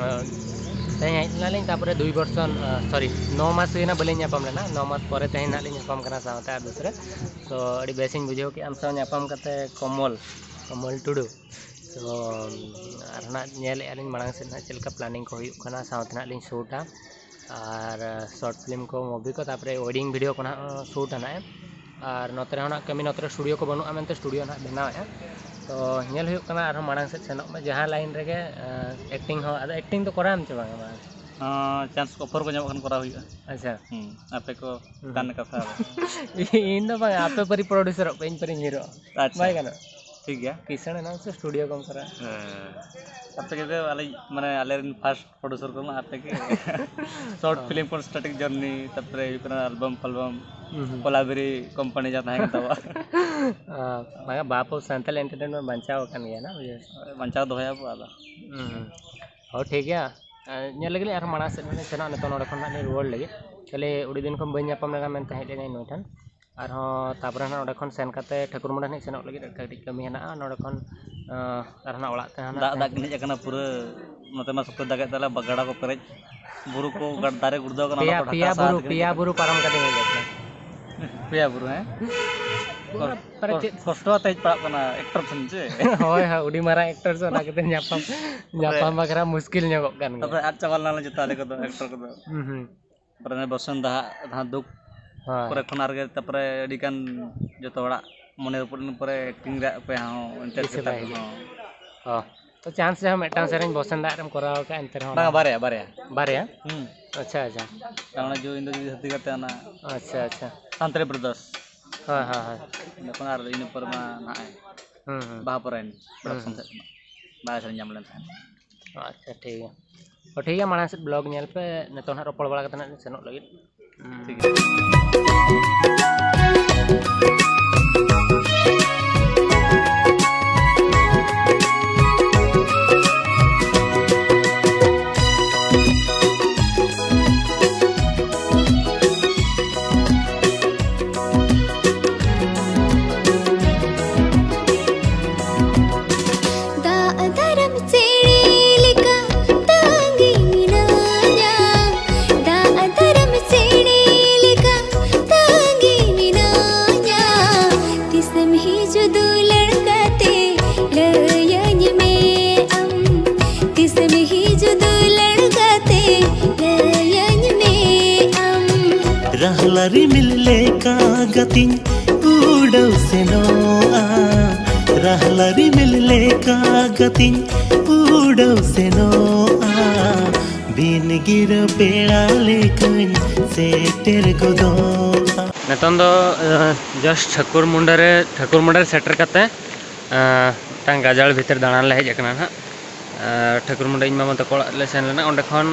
ᱛᱮᱦᱮᱧ ᱦᱮᱡ ᱞᱮᱱᱟᱞᱤᱧ, ᱛᱟᱨᱯᱚᱨᱮ ᱫᱩᱭ ᱵᱚᱨᱥᱚ, ᱥᱚᱨᱤ, ᱱᱚ ᱢᱟᱥ ᱦᱩᱭᱮᱱᱟ ᱵᱟᱹᱞᱤᱧ ᱧᱟᱯᱟᱢ ᱞᱮᱱᱟ᱾ ᱱᱚ ᱢᱟᱥ ᱯᱚᱨᱮ ᱛᱮᱦᱮᱧ ᱱᱟᱜ ᱞᱤᱧ ᱧᱟᱯᱟᱢ ᱠᱟᱱᱟ ᱥᱟᱶᱛᱮ ᱟᱨ ᱫᱩᱥᱨᱟᱹ᱾ ᱛᱚ ᱟᱹᱰᱤ ᱵᱮᱥᱤᱧ ᱵᱩᱡᱷᱟᱹᱣ ᱠᱮᱫᱼᱟ ᱟᱢ ᱥᱟᱶ ᱧᱟᱯᱟᱢ ᱠᱟᱛᱮ, ᱠᱚᱢᱚᱞ, ᱠᱚᱢᱚᱞ ᱴᱩᱰᱩ᱾ ᱛᱚ ᱟᱨ ᱱᱟᱜ ᱧᱮᱞᱮᱫᱼᱟ ᱞᱤᱧ ᱢᱟᱲᱟᱝ ᱥᱮᱫ ᱱᱟᱜ ᱪᱮᱫ ᱞᱮᱠᱟ ᱯᱞᱟᱱᱤᱝ ᱠᱚ ᱦᱩᱭᱩᱜ ᱠᱟᱱᱟ, ᱥᱟᱶᱛᱮ ᱱᱟᱜ ᱞᱤᱧ ᱥᱩᱴᱟ᱾ ᱟᱨ ᱥᱚᱨᱴ ᱯᱷᱤᱞᱢ ᱠᱚ, ᱢᱩᱵᱷᱤ ᱠᱚ, ᱛᱟᱨᱯᱚᱨᱮ ᱳᱭᱮᱰᱤᱝ ᱵᱷᱤᱰᱤᱭᱳ ᱠᱚ ᱱᱟᱜ ᱥᱩᱴᱟ ᱱᱟᱜ᱾ ᱟᱨ ᱱᱚᱛᱮ ᱨᱮᱦᱚᱸ ᱱᱟᱜ ᱠᱟᱹᱢᱤ, ᱱᱚᱛᱮ ᱨᱮ ᱥᱴᱩᱰᱤᱭᱳ ᱠᱚ ᱵᱟᱹᱱᱩᱜᱼᱟ ᱢᱮᱱᱛᱮ ᱥᱴᱩᱰᱤᱭᱳ ᱱᱟᱜ ᱵᱮᱱᱟᱣᱮᱫᱼᱟ᱾ ᱛᱚ ᱧᱮᱞ ᱦᱩᱭᱩᱜ ᱠᱟᱱᱟ ᱟᱨᱦᱚᱸ ᱢᱟᱲᱟᱝ ᱥᱮᱫ ᱥᱮᱱᱚᱜ ᱢᱟ ᱡᱟᱦᱟᱸ ᱞᱟᱭᱤᱱ ᱨᱮᱜᱮ᱾ ᱮᱠᱴᱤᱝ ᱦᱚᱸ, ᱟᱫᱚ ᱮᱠᱴᱤᱝ ᱫᱚ ᱠᱚᱨᱟᱣ ᱟᱢ ᱪᱮ ᱵᱟᱝᱟ ᱢᱟᱲᱟᱝ? ᱦᱚᱸ, ᱪᱟᱱᱥ ᱠᱚ ᱚᱯᱷᱟᱨ ᱠᱚ ᱧᱟᱢᱚᱜ ᱠᱷᱟᱱ ᱠᱚᱨᱟᱣ ᱦᱩᱭᱩᱜᱼᱟ᱾ ᱟᱪᱪᱷᱟ᱾ ᱦᱩᱸ, ᱟᱯᱮ ᱠᱚ ᱦᱩᱸ᱾ ᱪᱮᱛᱟᱱ ᱨᱮ ᱠᱟᱛᱷᱟ ᱟᱫᱚ᱾ ᱤᱧ ᱫᱚ ᱵᱟᱝᱟ, ᱟᱯᱮ ᱯᱟᱹᱨᱤ ᱯᱨᱚᱰᱭᱩᱥᱟᱨᱚᱜ ᱯᱮ, ᱤᱧ ᱯᱟᱹᱨᱤᱧ ᱦᱤᱨᱳᱜᱼᱟ᱾ ᱟᱪᱪᱷᱟ᱾ ᱵᱟᱭ ᱜᱟᱱᱚᱜᱼᱟ? ᱴᱷᱤᱠ ᱜᱮᱭᱟ᱾ ᱠᱤᱥᱟᱹᱬ ᱮᱱᱟᱝ ᱥᱮ ᱥᱴᱩᱰᱤᱭᱳ ᱠᱚᱢ ᱠᱚᱨᱟᱣᱟ? ᱦᱮᱸ᱾ ᱟᱯᱮ ᱜᱮ ᱟᱞᱮ, ᱢᱟᱱᱮ, ᱟᱞᱮ ᱨᱮᱱ ᱯᱷᱟᱥᱴ ᱯᱨᱚᱰᱭᱩᱥᱟᱨ ᱠᱚ ᱢᱟ ᱟᱯᱮ ᱜᱮ᱾ ᱥᱚᱨᱴ ᱦᱚᱸ᱾ ᱯᱷᱤᱞᱢ ᱠᱷᱚᱱ ᱥᱴᱟᱨᱴᱤᱝ ᱡᱟᱨᱱᱤ, ᱛᱟᱨᱯᱚᱨᱮ ᱦᱩᱭᱩᱜ ᱠᱟᱱᱟ ᱟᱞᱵᱟᱢ ᱯᱷᱟᱞᱵᱟᱢ, ᱦᱩᱸ, ᱦᱩᱸ᱾ ᱠᱚᱞᱟᱵᱮᱨᱤ ᱠᱳᱢᱯᱟᱱᱤ ᱡᱟᱦᱟᱸ ᱛᱟᱦᱮᱸ ᱠᱟᱱ ᱛᱟᱵᱚᱱᱟ᱾ ᱦᱚᱸ, ᱵᱟᱝᱟ, ᱵᱟᱯ ᱥᱟᱱᱛᱟᱞ ᱮᱱᱴᱟᱨᱴᱮᱱᱢᱮᱱᱴ ᱵᱟᱧᱪᱟᱣ ᱟᱠᱟᱱ ᱜᱮᱭᱟ ᱱᱟ, ᱵᱩᱡᱷᱟᱹᱣ? ᱵᱟᱧᱪᱟᱣ ᱫᱚᱦᱚᱭᱟᱵᱚ ᱟᱫᱚ᱾ ᱦᱩᱸ, ᱦᱩᱸ᱾ ᱦᱚᱸ, ᱴᱷᱤᱠ ᱜᱮᱭᱟ᱾ ᱮᱸ, ᱧᱮᱞ ᱞᱮᱜᱮ ᱞᱤᱧ ᱟᱨᱦᱚᱸ ᱢᱟᱲᱟᱝ ᱥᱮᱫ ᱞᱤᱧ ᱥᱮᱱᱚᱜᱼᱟ, ᱱᱤᱛᱚᱜ ᱱᱚᱰᱮ ᱠᱷᱚᱱ ᱦᱟᱸᱜ ᱞᱤᱧ ᱨᱩᱣᱟᱹᱲ ᱞᱟᱹᱜᱤᱫ᱾ ᱠᱷᱟᱹᱞᱤ ᱟᱹᱰᱤ ᱫᱤᱱ ᱠᱷᱚᱱ ᱵᱟᱹᱧ ᱧᱟᱯᱟᱢ ᱞᱮᱱᱟ ᱢᱮᱱᱛᱮ ᱦᱮᱡ ᱞᱮᱱᱟᱧ ᱱᱩᱭ ᱴᱷᱮᱱ᱾ ᱟᱨᱦᱚᱸ ᱛᱟᱯᱚᱨᱮ ᱦᱟᱸᱜ ᱱᱚᱸᱰᱮ ᱠᱷᱚᱱ ᱥᱮᱱ ᱠᱟᱛᱮ ᱴᱷᱟᱹᱠᱩᱨ ᱢᱚᱸᱰᱮ ᱦᱟᱸᱜ ᱥᱮᱱᱚᱜ ᱞᱟᱹᱜᱤᱫ ᱠᱟᱹᱴᱤᱡ ᱠᱟᱹᱢᱤ ᱦᱮᱱᱟᱜᱼᱟ᱾ ᱱᱚᱸᱰᱮ ᱠᱷᱚᱱ, ᱟᱸ, ᱟᱨᱦᱚᱸ ᱱᱟᱜ ᱚᱲᱟᱜ ᱛᱮ ᱦᱟᱸᱜ ᱫᱟᱜ, ᱱᱟᱜ ᱫᱟᱜ ᱠᱤᱱ ᱦᱮᱡ ᱟᱠᱟᱱᱟ ᱯᱩᱨᱟᱹ᱾ ᱱᱚᱛᱮ ᱢᱟ ᱥᱚᱠᱛᱚᱭ ᱫᱟᱜᱮᱫ ᱛᱟᱞᱮ, ᱵᱟ-, ᱜᱟᱰᱟ ᱠᱚ ᱯᱮᱨᱮᱡ, ᱵᱩᱨᱩ ᱠᱚ, ᱜᱟ-, ᱫᱟᱨᱮ ᱜᱩᱲᱫᱟᱹᱣ ᱟᱠᱟᱱᱟ, ᱚᱱᱟ ᱯᱮᱭᱟ, ᱠᱚ ᱯᱮᱭᱟ ᱰᱷᱟᱠᱟ ᱥᱟᱦᱟ ᱵᱩᱨᱩ, ᱛᱮᱜᱮ ᱯᱮᱭᱟ ᱦᱤᱡᱩᱜ ᱵᱩᱨᱩ ᱯᱟᱨᱚᱢ ᱠᱟᱛᱮ ᱦᱮᱡ ᱟᱠᱟᱱᱟ᱾ ᱠᱟᱱᱟ᱾ ᱯᱮᱭᱟ ᱵᱩᱨᱩ, ᱦᱮᱸ? ᱯᱟᱨᱮ ᱪᱮᱫ ᱠᱚᱥᱴᱚ ᱟᱛᱮ ᱦᱮᱡ ᱯᱟᱲᱟᱜ ᱠᱟᱱᱟ ᱮᱠᱴᱚᱨ ᱴᱷᱮᱱ ᱪᱮ? ᱦᱳᱭ, ᱦᱳᱭ, ᱟᱹᱰᱤ ᱢᱟᱨᱟᱝ ᱮᱠᱴᱚᱨ ᱥᱮ, ᱚᱱᱟ ᱠᱟᱛᱮ ᱧᱟᱯᱟᱢ ᱧᱟᱯᱟᱢ ᱵᱟᱠᱷᱨᱟ ᱢᱩᱥᱠᱤᱞ ᱧᱚᱜᱚᱜ ᱠᱟᱱ ᱜᱮᱭᱟ᱾ ᱛᱟᱯᱚᱨᱮ ᱟᱫ ᱪᱟᱵᱟ ᱞᱮᱱᱟ ᱡᱚᱛᱚ ᱟᱞᱮ ᱠᱚᱫᱚ, ᱮᱠᱴᱚᱨ ᱠᱚᱫᱚ᱾ ᱦᱩᱸ, ᱦᱩᱸ᱾ ᱛᱟᱯᱚᱨᱮ ᱚᱱᱮ ᱵᱚᱥᱮᱱ ᱫᱟᱦᱟᱜ ᱡᱟᱦᱟᱸ ᱫᱩᱠ ᱦᱳᱭ᱾ ᱠᱚᱨᱮ ᱠᱷᱚᱱ ᱟᱨᱜᱮ, ᱛᱟᱯᱚᱨᱮ ᱟᱹᱰᱤ ᱜᱟᱱ ᱡᱚᱛᱚ ᱦᱚᱲᱟᱜ ᱢᱚᱱᱮ ᱨᱟᱹᱯᱩᱫ ᱞᱮᱱ ᱯᱚᱨᱮ ᱮᱠᱴᱤᱝ ᱨᱮᱭᱟᱜ ᱚᱠᱚᱭ ᱦᱚᱸ ᱤᱱᱴᱟᱨᱮᱥᱴ ᱫᱤᱥᱟᱹ ᱜᱮᱛᱟ ᱵᱟᱭ ᱠᱚ ᱦᱤᱡᱩᱜ᱾ ᱦᱚᱸ᱾ ᱦᱚᱸ᱾ ᱛᱚ, ᱪᱟᱱᱥ ᱨᱮᱦᱚᱸ ᱢᱤᱫᱴᱟᱝ ᱥᱮᱨᱮᱧ ᱵᱚᱥᱮᱱ ᱫᱟᱜ ᱨᱮᱢ ᱠᱚᱨᱟᱣ ᱟᱠᱟᱫ, ᱮᱱᱛᱮ ᱨᱮᱦᱚᱸ ᱵᱟᱝᱟ, ᱚᱱᱟ ᱵᱟᱨᱭᱟ, ᱵᱟᱨᱭᱟ᱾ ᱵᱟᱨᱭᱟ? ᱦᱩᱸ᱾ ᱟᱪᱪᱷᱟ, ᱟᱪᱪᱷᱟ᱾ ᱚᱱᱟ ᱡᱚ ᱤᱧ ᱫᱚ ᱡᱩᱫᱤ ᱦᱟᱹᱛᱤ ᱠᱟᱛᱮ ᱚᱱᱟ ᱟᱪᱪᱷᱟ, ᱟᱪᱪᱷᱟ᱾ ᱥᱟᱱᱛᱟᱲᱤ ᱯᱨᱚᱫᱮᱥ᱾ ᱦᱳᱭ, ᱦᱳᱭ, ᱦᱳᱭ᱾ ᱚᱸᱰᱮ ᱠᱷᱚᱱ ᱟᱨ ᱤᱱᱟᱹ ᱯᱚᱨᱮ ᱢᱟ ᱱᱟᱦᱟᱜ ᱦᱩᱸ, ᱦᱩᱸ᱾ ᱵᱟᱦᱟ ᱯᱚᱨᱟᱭᱮᱱ ᱦᱩᱸ, ᱯᱨᱚᱰᱟᱠᱥᱚᱱ ᱦᱩᱸ᱾ ᱥᱮᱫ ᱠᱷᱚᱱᱟᱜ ᱵᱟᱭ ᱥᱮᱨᱮᱧ ᱧᱟᱢ ᱞᱮᱱ ᱛᱟᱦᱮᱸᱫ᱾ ᱟᱪᱪᱷᱟ, ᱴᱷᱤᱠ ᱜᱮᱭᱟ᱾ ᱦᱳᱭ, ᱴᱷᱤᱠ ᱜᱮᱭᱟ, ᱢᱟᱲᱟᱝ ᱥᱮᱫ ᱵᱞᱚᱜ ᱧᱮᱞ ᱯᱮ, ᱱᱤᱛᱚᱜ ᱱᱟᱦᱟᱜ ᱨᱚᱯᱚᱲ ᱵᱟᱲᱟ ᱠᱟᱛᱮ ᱱᱟᱦᱟᱜ ᱥᱮᱱᱚᱜ ᱞᱟᱹᱜᱤᱫ᱾ ᱴᱷᱤᱠ ᱜᱮᱭᱟ᱾ ᱫᱟᱜ ᱫᱟᱨᱟᱢ ᱪᱮᱬᱮ ᱞᱮᱠᱟ ᱛᱟᱺᱜᱤ ᱢᱤᱱᱟᱹᱧᱟ, ᱫᱟᱜ ᱫᱟᱨᱟᱢ ᱪᱮᱬᱮ ᱞᱮᱠᱟ ᱛᱟᱺᱜᱤ ᱢᱤᱱᱟᱹᱧᱟ᱾ ᱛᱤᱥᱮᱢ ᱦᱤᱡᱩᱜ ᱫᱩᱞᱟᱹᱲ ᱠᱟᱛᱮ ᱞᱟᱹᱭᱟᱹᱧ ᱢᱮ ᱟᱢ, ᱛᱤᱥᱮᱢ ᱦᱤᱡᱩᱜ ᱫᱩᱞᱟᱹᱲ ᱠᱟᱛᱮ ᱞᱟᱹᱭᱟᱹᱧ ᱢᱮ ᱟᱢ᱾ ᱨᱟᱦᱞᱟ ᱨᱤᱢᱤᱞ ᱞᱮᱠᱟ ᱜᱟᱛᱮᱧ ᱩᱰᱟᱹᱣ ᱥᱮᱱᱚᱜᱼᱟ, ᱨᱟᱦᱞᱟ ᱨᱤᱢᱤᱞ ᱞᱮᱠᱟ ᱜᱟᱛᱮᱧ ᱩᱰᱟᱹᱣ ᱥᱮᱱᱚᱜᱼᱟ, ᱵᱤᱱ ᱜᱤᱨᱟᱹ ᱯᱮᱲᱟ ᱞᱮᱠᱟᱧ ᱥᱮᱴᱮᱨ ᱜᱚᱫᱚᱜᱼᱟ᱾ ᱱᱤᱛᱚᱝ ᱫᱚ, ᱟᱸ, just ᱴᱷᱟᱹᱠᱩᱨ ᱢᱩᱸᱰᱟᱹ ᱨᱮ, ᱴᱷᱟᱹᱠᱩᱨ ᱢᱩᱸᱰᱟᱹ ᱨᱮ ᱥᱮᱴᱮᱨ ᱠᱟᱛᱮ, ᱟᱸ, ᱢᱤᱫᱴᱟᱝ ᱜᱟᱡᱟᱲ ᱵᱷᱤᱛᱤᱨ ᱫᱟᱬᱟᱱ ᱞᱮ ᱦᱮᱡ ᱟᱠᱟᱱᱟ ᱱᱟᱦᱟᱜ᱾ ᱟᱨ ᱴᱷᱟᱹᱠᱩᱨ ᱢᱩᱸᱰᱟᱹ ᱤᱧ ᱢᱟᱢᱟ ᱛᱟᱠᱚ ᱚᱲᱟᱜ ᱞᱮ ᱥᱮᱱ ᱞᱮᱱᱟ, ᱚᱸᱰᱮ ᱠᱷᱚᱱ,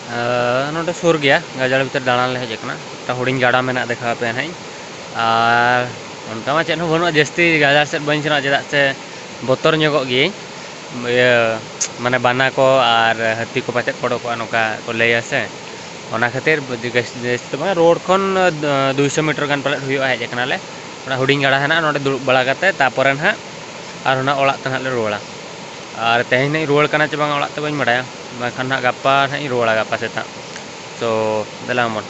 ᱟᱨ ᱱᱚᱰᱮ ᱥᱩᱨ ᱜᱮᱭᱟ, ᱜᱟᱡᱟᱲ ᱵᱷᱤᱛᱤᱨ ᱫᱟᱬᱟᱱ ᱞᱮ ᱦᱮᱡ ᱟᱠᱟᱱᱟ᱾ ᱢᱤᱫᱴᱟᱝ ᱦᱩᱰᱤᱧ ᱜᱟᱰᱟ ᱢᱮᱱᱟᱜᱼᱟ, ᱫᱮᱠᱷᱟᱣ ᱟᱯᱮᱭᱟ ᱱᱟᱦᱟᱜ ᱤᱧ᱾ ᱟᱨ ᱚᱱᱠᱟ ᱢᱟ ᱪᱮᱫ ᱦᱚᱸ ᱵᱟᱹᱱᱩᱜᱼᱟ, ᱡᱟᱹᱥᱛᱤ ᱜᱟᱡᱟᱲ ᱥᱮᱫ ᱵᱟᱹᱧ ᱥᱮᱱᱚᱜᱼᱟ, ᱪᱮᱫᱟᱜ ᱥᱮ ᱵᱚᱛᱚᱨ ᱧᱚᱜᱚᱜ ᱜᱤᱭᱟᱹᱧ᱾ ᱤᱭᱟᱹ, ᱢᱟᱱᱮ ᱵᱟᱱᱟ ᱠᱚ ᱟᱨ ᱦᱟᱹᱛᱤ ᱠᱚ ᱯᱟᱪᱮᱫ ᱠᱚ ᱚᱰᱚᱠᱚᱜᱼᱟ, ᱱᱚᱝᱠᱟ ᱠᱚ ᱞᱟᱹᱭᱟ ᱥᱮ᱾ ᱚᱱᱟ ᱠᱷᱟᱹᱛᱤᱨ ᱡᱟᱹᱥᱛᱤ ᱫᱚ ᱵᱟᱝ, ᱨᱳᱰ ᱠᱷᱚᱱ, ᱟᱸ, ᱫᱩᱭᱥᱚ ᱢᱤᱴᱟᱨ ᱜᱟᱱ ᱯᱟᱞᱮᱫ ᱦᱩᱭᱩᱜᱼᱟ, ᱦᱮᱡ ᱟᱠᱟᱱᱟᱞᱮ᱾ ᱚᱱᱟ ᱦᱩᱰᱤᱧ ᱜᱟᱰᱟ ᱦᱮᱱᱟᱜᱼᱟ, ᱱᱚᱸᱰᱮ ᱫᱩᱲᱩᱵ ᱵᱟᱲᱟ ᱠᱟᱛᱮ ᱛᱟᱨᱯᱚᱨᱮ ᱱᱟᱦᱟᱜ ᱟᱨ ᱚᱱᱟ ᱚᱲᱟᱜ ᱛᱮ ᱱᱟᱦᱟᱜ ᱞᱮ ᱨᱩᱣᱟᱹᱲᱟ᱾ ᱟᱨ ᱛᱮᱦᱮᱧ ᱱᱟᱦᱟᱜ ᱤᱧ ᱨᱩᱣᱟᱹᱲ ᱠᱟᱱᱟ ᱪᱮ ᱵᱟᱝᱟ ᱚᱲᱟᱜ ᱛᱮ ᱵᱟᱹᱧ ᱵᱟᱲᱟᱭᱟ, ᱵᱟᱝᱠᱷᱟᱱ ᱱᱟᱦᱟᱜ ᱜᱟᱯᱟ ᱱᱟᱦᱟᱜ ᱤᱧ ᱨᱩᱣᱟᱹᱲᱟ, ᱜᱟᱯᱟ ᱥᱮᱛᱟᱜ᱾ ᱛᱚ ᱫᱮᱞᱟ ᱢᱚᱱ᱾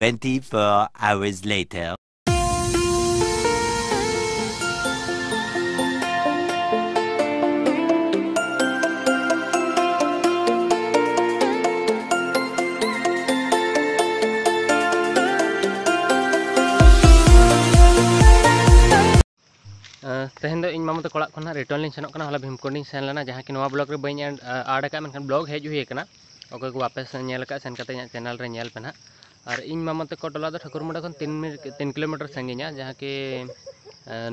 Twenty-four hours later. ᱛᱮᱦᱮᱧ ᱫᱚ ᱤᱧ ᱢᱟᱢᱟ ᱛᱟᱠᱚ ᱚᱲᱟᱜ ᱠᱷᱚᱱ ᱦᱟᱸᱜ ᱨᱤᱴᱟᱨᱱ ᱞᱤᱧ ᱥᱮᱱᱚᱜ ᱠᱟᱱᱟ᱾ ᱦᱚᱞᱟ ᱵᱷᱤᱢᱠᱩᱸᱰ ᱤᱧ ᱥᱮᱱ ᱞᱮᱱᱟ, ᱡᱟᱦᱟᱸ ᱠᱤ ᱱᱚᱣᱟ ᱵᱞᱚᱜ ᱨᱮ ᱵᱟᱹᱧ ᱮᱰ ᱟᱠᱟᱫᱼᱟ, ᱢᱮᱱᱠᱷᱟᱱ ᱵᱞᱚᱜ ᱦᱮᱡ ᱦᱩᱭ ᱟᱠᱟᱱᱟ᱾ ᱚᱠᱚᱭ ᱠᱚ ᱵᱟᱯᱮ ᱧᱮᱞ ᱟᱠᱟᱫ, ᱥᱮᱱ ᱠᱟᱛᱮ ᱤᱧᱟᱹᱜ ᱪᱮᱱᱮᱞ ᱨᱮ ᱧᱮᱞ ᱯᱮ ᱱᱟᱦᱟᱜ᱾ ᱟᱨ ᱤᱧ ᱢᱟᱢᱟ ᱛᱟᱠᱚ ᱴᱚᱞᱟ ᱫᱚ ᱴᱷᱟᱹᱠᱩᱨ ᱢᱩᱸᱰᱟ ᱠᱷᱚᱱ ᱛᱤᱱ ᱢᱤᱱᱤᱴ, ᱛᱤᱱ ᱠᱤᱞᱳᱢᱤᱴᱟᱨ ᱥᱟᱺᱜᱤᱧᱟ, ᱡᱟᱦᱟᱸ ᱠᱤ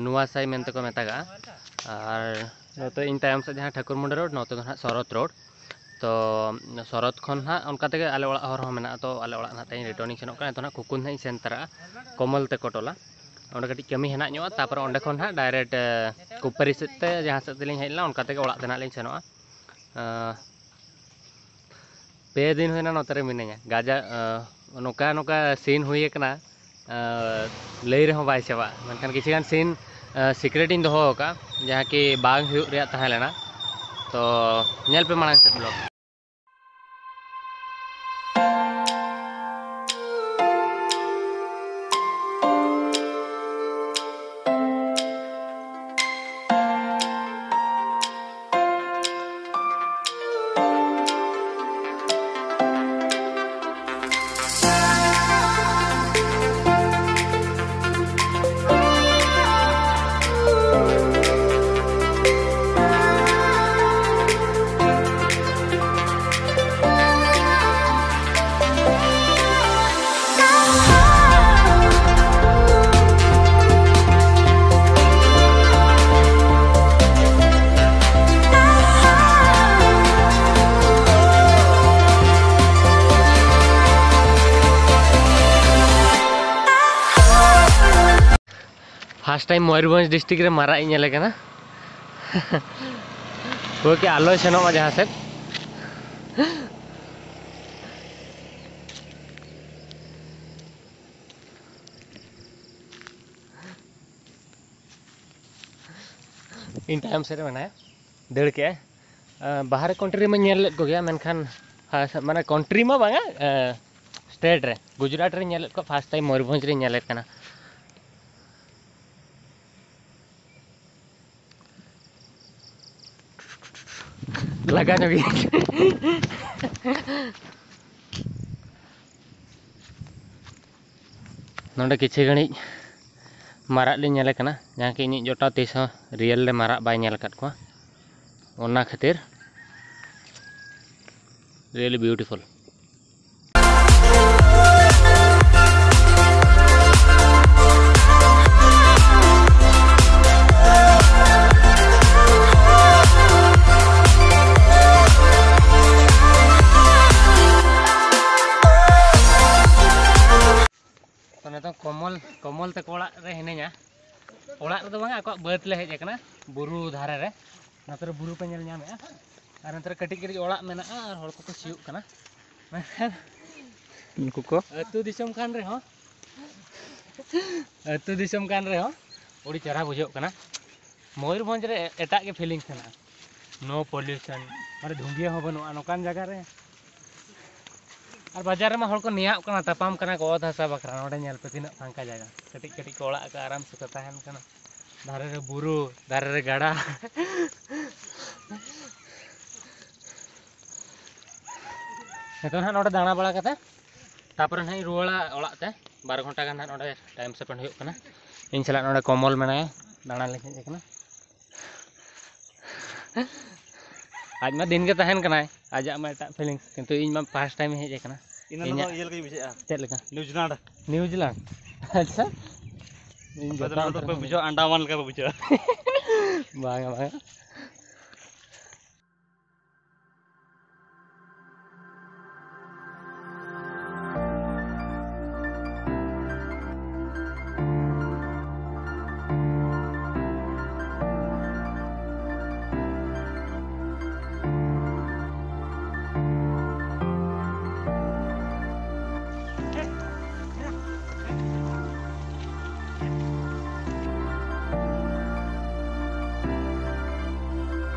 ᱱᱚᱣᱟ ᱥᱟᱭ ᱢᱮᱱᱛᱮ ᱠᱚ ᱢᱮᱛᱟᱜᱟᱜᱼᱟ᱾ ᱟᱨ ᱱᱚᱛᱮ ᱤᱧ ᱛᱟᱭᱚᱢ ᱥᱮᱫ ᱡᱟᱦᱟᱸ ᱴᱷᱟᱹᱠᱩᱨ ᱢᱩᱸᱰᱟ ᱨᱳᱰ, ᱱᱚᱛᱮ ᱫᱚ ᱱᱟᱦᱟᱜ ᱥᱚᱨᱚᱛ ᱨᱳᱰ᱾ ᱛᱚ ᱥᱚᱨᱚᱛ ᱠᱷᱚᱱ ᱱᱟᱦᱟᱜ ᱚᱱᱠᱟ ᱛᱮᱜᱮ ᱟᱞᱮ ᱚᱲᱟᱜ ᱦᱚᱨ ᱦᱚᱸ ᱢᱮᱱᱟᱜᱼᱟ᱾ ᱛᱚ ᱟᱞᱮ ᱚᱲᱟᱜ ᱱᱟᱦᱟᱜ ᱛᱮᱦᱮᱧ ᱨᱤᱴᱟᱨᱱᱤᱧ ᱥᱮᱱᱚᱜ ᱠᱟᱱᱟ᱾ ᱱᱤᱛᱚᱜ ᱱᱟᱦᱟᱜ ᱠᱷᱩᱠᱩᱱ ᱱᱟᱦᱟᱜ ᱤᱧ ᱥᱮᱱ ᱛᱟᱨᱟᱜᱼᱟ ᱠᱚᱢᱚᱞ ᱛᱟᱠᱚ ᱴᱚᱞᱟ᱾ ᱚᱸᱰᱮ ᱠᱟᱹᱴᱤᱡ ᱠᱟᱹᱢᱤ ᱦᱮᱱᱟᱜ ᱧᱚᱜᱼᱟ, ᱛᱟᱨᱯᱚᱨᱮ ᱚᱸᱰᱮ ᱠᱷᱚᱱ ᱱᱟᱦᱟᱜ ᱰᱟᱭᱨᱮᱠᱴ ᱠᱩᱯᱟᱨᱤ ᱥᱮᱫ ᱛᱮ, ᱡᱟᱦᱟᱸ ᱥᱮᱫ ᱛᱮᱞᱤᱧ ᱦᱮᱡ ᱞᱮᱱᱟ, ᱚᱱᱠᱟ ᱛᱮᱜᱮ ᱚᱲᱟᱜ ᱛᱮ ᱱᱟᱦᱟᱜ ᱞᱤᱧ ᱥᱮᱱᱚᱜᱼᱟ᱾ ᱯᱮ ᱫᱤᱱ ᱦᱩᱭᱱᱟ ᱱᱚᱛᱮ ᱨᱮ ᱢᱤᱱᱟᱹᱧᱟ᱾ ᱜᱟᱡᱟ ᱱᱚᱝᱠᱟ ᱱᱚᱝᱠᱟ ᱥᱤᱱ ᱦᱩᱭ ᱟᱠᱟᱱᱟ, ᱞᱟᱹᱭ ᱨᱮᱦᱚᱸ ᱵᱟᱭ ᱪᱟᱵᱟᱜᱼᱟ᱾ ᱢᱮᱱᱠᱷᱟᱱ ᱠᱤᱪᱷᱩ ᱜᱟᱱ ᱥᱤᱱ ᱥᱤᱠᱨᱮᱴ ᱤᱧ ᱫᱚᱦᱚ ᱟᱠᱟᱫᱼᱟ, ᱡᱟᱦᱟᱸ ᱠᱤ ᱵᱟᱝ ᱦᱩᱭᱩᱜ ᱨᱮᱭᱟᱜ ᱛᱟᱦᱮᱸ ᱞᱮᱱᱟ᱾ ᱛᱚ ᱧᱮᱞ ᱯᱮ ᱢᱟᱲᱟᱝ ᱥᱮᱫ blog. First time Mayurbhanj district ᱨᱮ ᱢᱟᱨᱟᱜ ᱤᱧ ᱧᱮᱞᱮ ᱠᱟᱱᱟ᱾ ᱦᱳᱭ ᱠᱤ ᱟᱞᱚᱭ ᱥᱮᱱᱚᱜ ᱢᱟ ᱡᱟᱦᱟᱸ ᱥᱮᱫ᱾ ᱤᱧ ᱛᱟᱭᱚᱢ ᱥᱮᱫ ᱨᱮ ᱢᱮᱱᱟᱭᱟ, ᱫᱟᱹᱲ ᱠᱮᱜᱼᱟᱭ᱾ ᱵᱟᱦᱨᱮ ᱠᱚᱱᱴᱨᱤ ᱨᱮᱢᱟᱧ ᱧᱮᱞ ᱞᱮᱫ ᱠᱚᱜᱮᱭᱟ, ᱢᱮᱱᱠᱷᱟᱱ ᱦᱟᱥ-, ᱢᱟᱱᱮ ᱠᱚᱱᱴᱨᱤ ᱢᱟ ᱵᱟᱝᱟ, ᱥᱴᱮᱴ ᱨᱮ, ᱜᱩᱡᱽᱨᱟᱴ ᱨᱮᱧ ᱧᱮᱞᱮᱫ ᱠᱚᱣᱟ, ᱯᱷᱟᱥᱴ ᱴᱟᱭᱤᱢ ᱢᱚᱭᱩᱨᱵᱷᱚᱸᱡᱽ ᱨᱮᱧ ᱧᱮᱞᱮᱫ ᱠᱟᱱᱟ᱾ ᱞᱟᱜᱟ ᱧᱚᱜ ᱜᱮ᱾ ᱱᱚᱰᱮ ᱠᱤᱪᱷᱩ ᱜᱷᱟᱹᱲᱤᱡ ᱢᱟᱨᱟᱜ ᱞᱤᱧ ᱧᱮᱞᱮ ᱠᱟᱱᱟ, ᱡᱟᱦᱟᱸ ᱠᱤ ᱤᱧᱤᱡ ᱡᱚᱴᱟᱣ ᱛᱤᱥ ᱦᱚᱸ ᱨᱤᱭᱮᱞ ᱨᱮ ᱢᱟᱨᱟᱜ ᱵᱟᱭ ᱧᱮᱞ ᱟᱠᱟᱫ ᱠᱚᱣᱟ, ᱚᱱᱟ ᱠᱷᱟᱹᱛᱤᱨ really beautiful᱾ ᱛᱚ, ᱱᱤᱛᱚᱝ ᱠᱚᱢᱚᱞ, ᱠᱚᱢᱚᱞ ᱛᱟᱠᱚ ᱚᱲᱟᱜ ᱨᱮ ᱦᱤᱱᱟᱹᱧᱟ᱾ ᱚᱲᱟᱜ ᱨᱮᱫᱚ ᱵᱟᱝᱟ, ᱟᱠᱚᱣᱟᱜ ᱵᱟᱹᱫᱽ ᱞᱮ ᱦᱮᱡ ᱟᱠᱟᱱᱟ, ᱵᱩᱨᱩ ᱫᱷᱟᱨᱮ ᱨᱮ᱾ ᱱᱚᱛᱮ ᱨᱮ ᱵᱩᱨᱩ ᱯᱮ ᱧᱮᱞ ᱧᱟᱢᱮᱫᱼᱟ, ᱟᱨ ᱱᱚᱛᱮ ᱨᱮ ᱠᱟᱹᱴᱤᱡ ᱠᱟᱹᱴᱤᱡ ᱚᱲᱟᱜ ᱢᱮᱱᱟᱜᱼᱟ, ᱟᱨ ᱦᱚᱲ ᱠᱚᱠᱚ ᱥᱤᱭᱳᱜ ᱠᱟᱱᱟ᱾ ᱢᱮᱱᱠᱷᱟᱱ ᱩᱱᱠᱩ ᱠᱚ ᱟᱹᱛᱩ ᱫᱤᱥᱚᱢ ᱠᱟᱱ ᱨᱮᱦᱚᱸ, ᱟᱹᱛᱩ ᱫᱤᱥᱚᱢ ᱠᱟᱱ ᱨᱮᱦᱚᱸ ᱟᱹᱰᱤ ᱪᱮᱦᱨᱟ ᱵᱩᱡᱷᱟᱹᱜ ᱠᱟᱱᱟ᱾ ᱢᱚᱭᱩᱨᱵᱷᱚᱸᱡᱽ ᱨᱮ ᱮᱴᱟᱜ ᱜᱮ ᱯᱷᱤᱞᱤᱝᱥ ᱢᱮᱱᱟᱜᱼᱟ, ᱱᱳ ᱯᱚᱞᱤᱭᱩᱥᱚᱱ, ᱢᱟᱱᱮ ᱫᱷᱩᱸᱜᱤᱭᱟᱹ ᱦᱚᱸ ᱵᱟᱹᱱᱩᱜᱼᱟ ᱱᱚᱝᱠᱟᱱ ᱡᱟᱭᱜᱟ ᱨᱮ᱾ ᱟᱨ ᱵᱟᱡᱟᱨ ᱨᱮᱢᱟ ᱦᱚᱲ ᱠᱚ ᱱᱮᱭᱟᱜ ᱠᱟᱱᱟ, ᱛᱟᱯᱟᱢ ᱠᱟᱱᱟ ᱠᱚ ᱚᱛ ᱦᱟᱥᱟ ᱵᱟᱠᱷᱨᱟ᱾ ᱱᱚᱰᱮ ᱧᱮᱞ ᱯᱮ ᱛᱤᱱᱟᱹᱜ ᱯᱷᱟᱸᱠᱟ ᱡᱟᱭᱜᱟ, ᱠᱟᱹᱴᱤᱡ ᱠᱟᱹᱴᱤᱡ ᱠᱚ ᱚᱲᱟᱜ ᱟᱠᱟᱫᱼᱟ, ᱟᱨᱟᱢ ᱥᱮ ᱠᱚ ᱛᱟᱦᱮᱱ ᱠᱟᱱᱟ᱾ ᱫᱷᱟᱨᱮ ᱨᱮ ᱵᱩᱨᱩ, ᱫᱷᱟᱨᱮ ᱨᱮ ᱜᱟᱰᱟ᱾ ᱱᱤᱛᱚᱜ ᱱᱟᱦᱟᱜ ᱱᱚᱰᱮ ᱫᱟᱬᱟ ᱵᱟᱲᱟ ᱠᱟᱛᱮ ᱛᱟᱯᱚᱨᱮ ᱱᱟᱦᱟᱜ ᱤᱧ ᱨᱩᱣᱟᱹᱲᱟ ᱚᱲᱟᱜ ᱛᱮ᱾ ᱵᱟᱨ ᱜᱷᱚᱱᱴᱟ ᱜᱟᱱ ᱱᱟᱦᱟᱜ ᱱᱚᱰᱮ ᱴᱟᱭᱤᱢ ᱥᱯᱮᱱᱰ ᱦᱩᱭᱩᱜ ᱠᱟᱱᱟ᱾ ᱤᱧ ᱥᱟᱞᱟᱜ ᱱᱚᱰᱮ ᱠᱚᱢᱚᱞ ᱢᱮᱱᱟᱭᱟ, ᱫᱟᱬᱟᱱ ᱞᱤᱧ ᱦᱮᱡ ᱟᱠᱟᱱᱟ᱾ ᱟᱡ ᱢᱟ ᱫᱤᱱ ᱜᱮ ᱛᱟᱦᱮᱱ ᱠᱟᱱᱟᱭ, ᱟᱡᱟᱜ ᱢᱟ ᱮᱴᱟᱜ ᱯᱷᱤᱞᱤᱝᱥ, ᱠᱤᱱᱛᱩ ᱤᱧ ᱢᱟ ᱯᱷᱟᱥᱴ ᱴᱟᱭᱤᱢ ᱤᱧ ᱦᱮᱡ ᱟᱠᱟᱱᱟ᱾ ᱤᱧ ᱫᱚ ᱤᱧᱟᱹᱜ ᱤᱭᱟᱹ ᱞᱮᱠᱟᱧ ᱵᱩᱡᱷᱟᱹᱜᱼᱟ᱾ ᱪᱮᱫ ᱞᱮᱠᱟ? ᱱᱤᱭᱩᱡᱤᱞᱮᱱᱰ᱾ ᱱᱤᱭᱩᱡᱤᱞᱮᱱᱰ? ᱟᱪᱪᱷᱟ᱾ ᱤᱧ ᱟᱯᱮ ᱫᱚ ᱡᱟᱯᱟᱱ ᱱᱚᱣᱟ ᱫᱚᱯᱮ ᱩᱛᱟᱹᱨ ᱵᱩᱡᱷᱟᱹᱣᱟ, ᱟᱱᱰᱟᱢᱟᱱ ᱞᱮᱠᱟ ᱯᱮ ᱵᱩᱡᱷᱟᱹᱣᱟ᱾ ᱵᱟᱝᱟ, ᱵᱟᱝᱟ᱾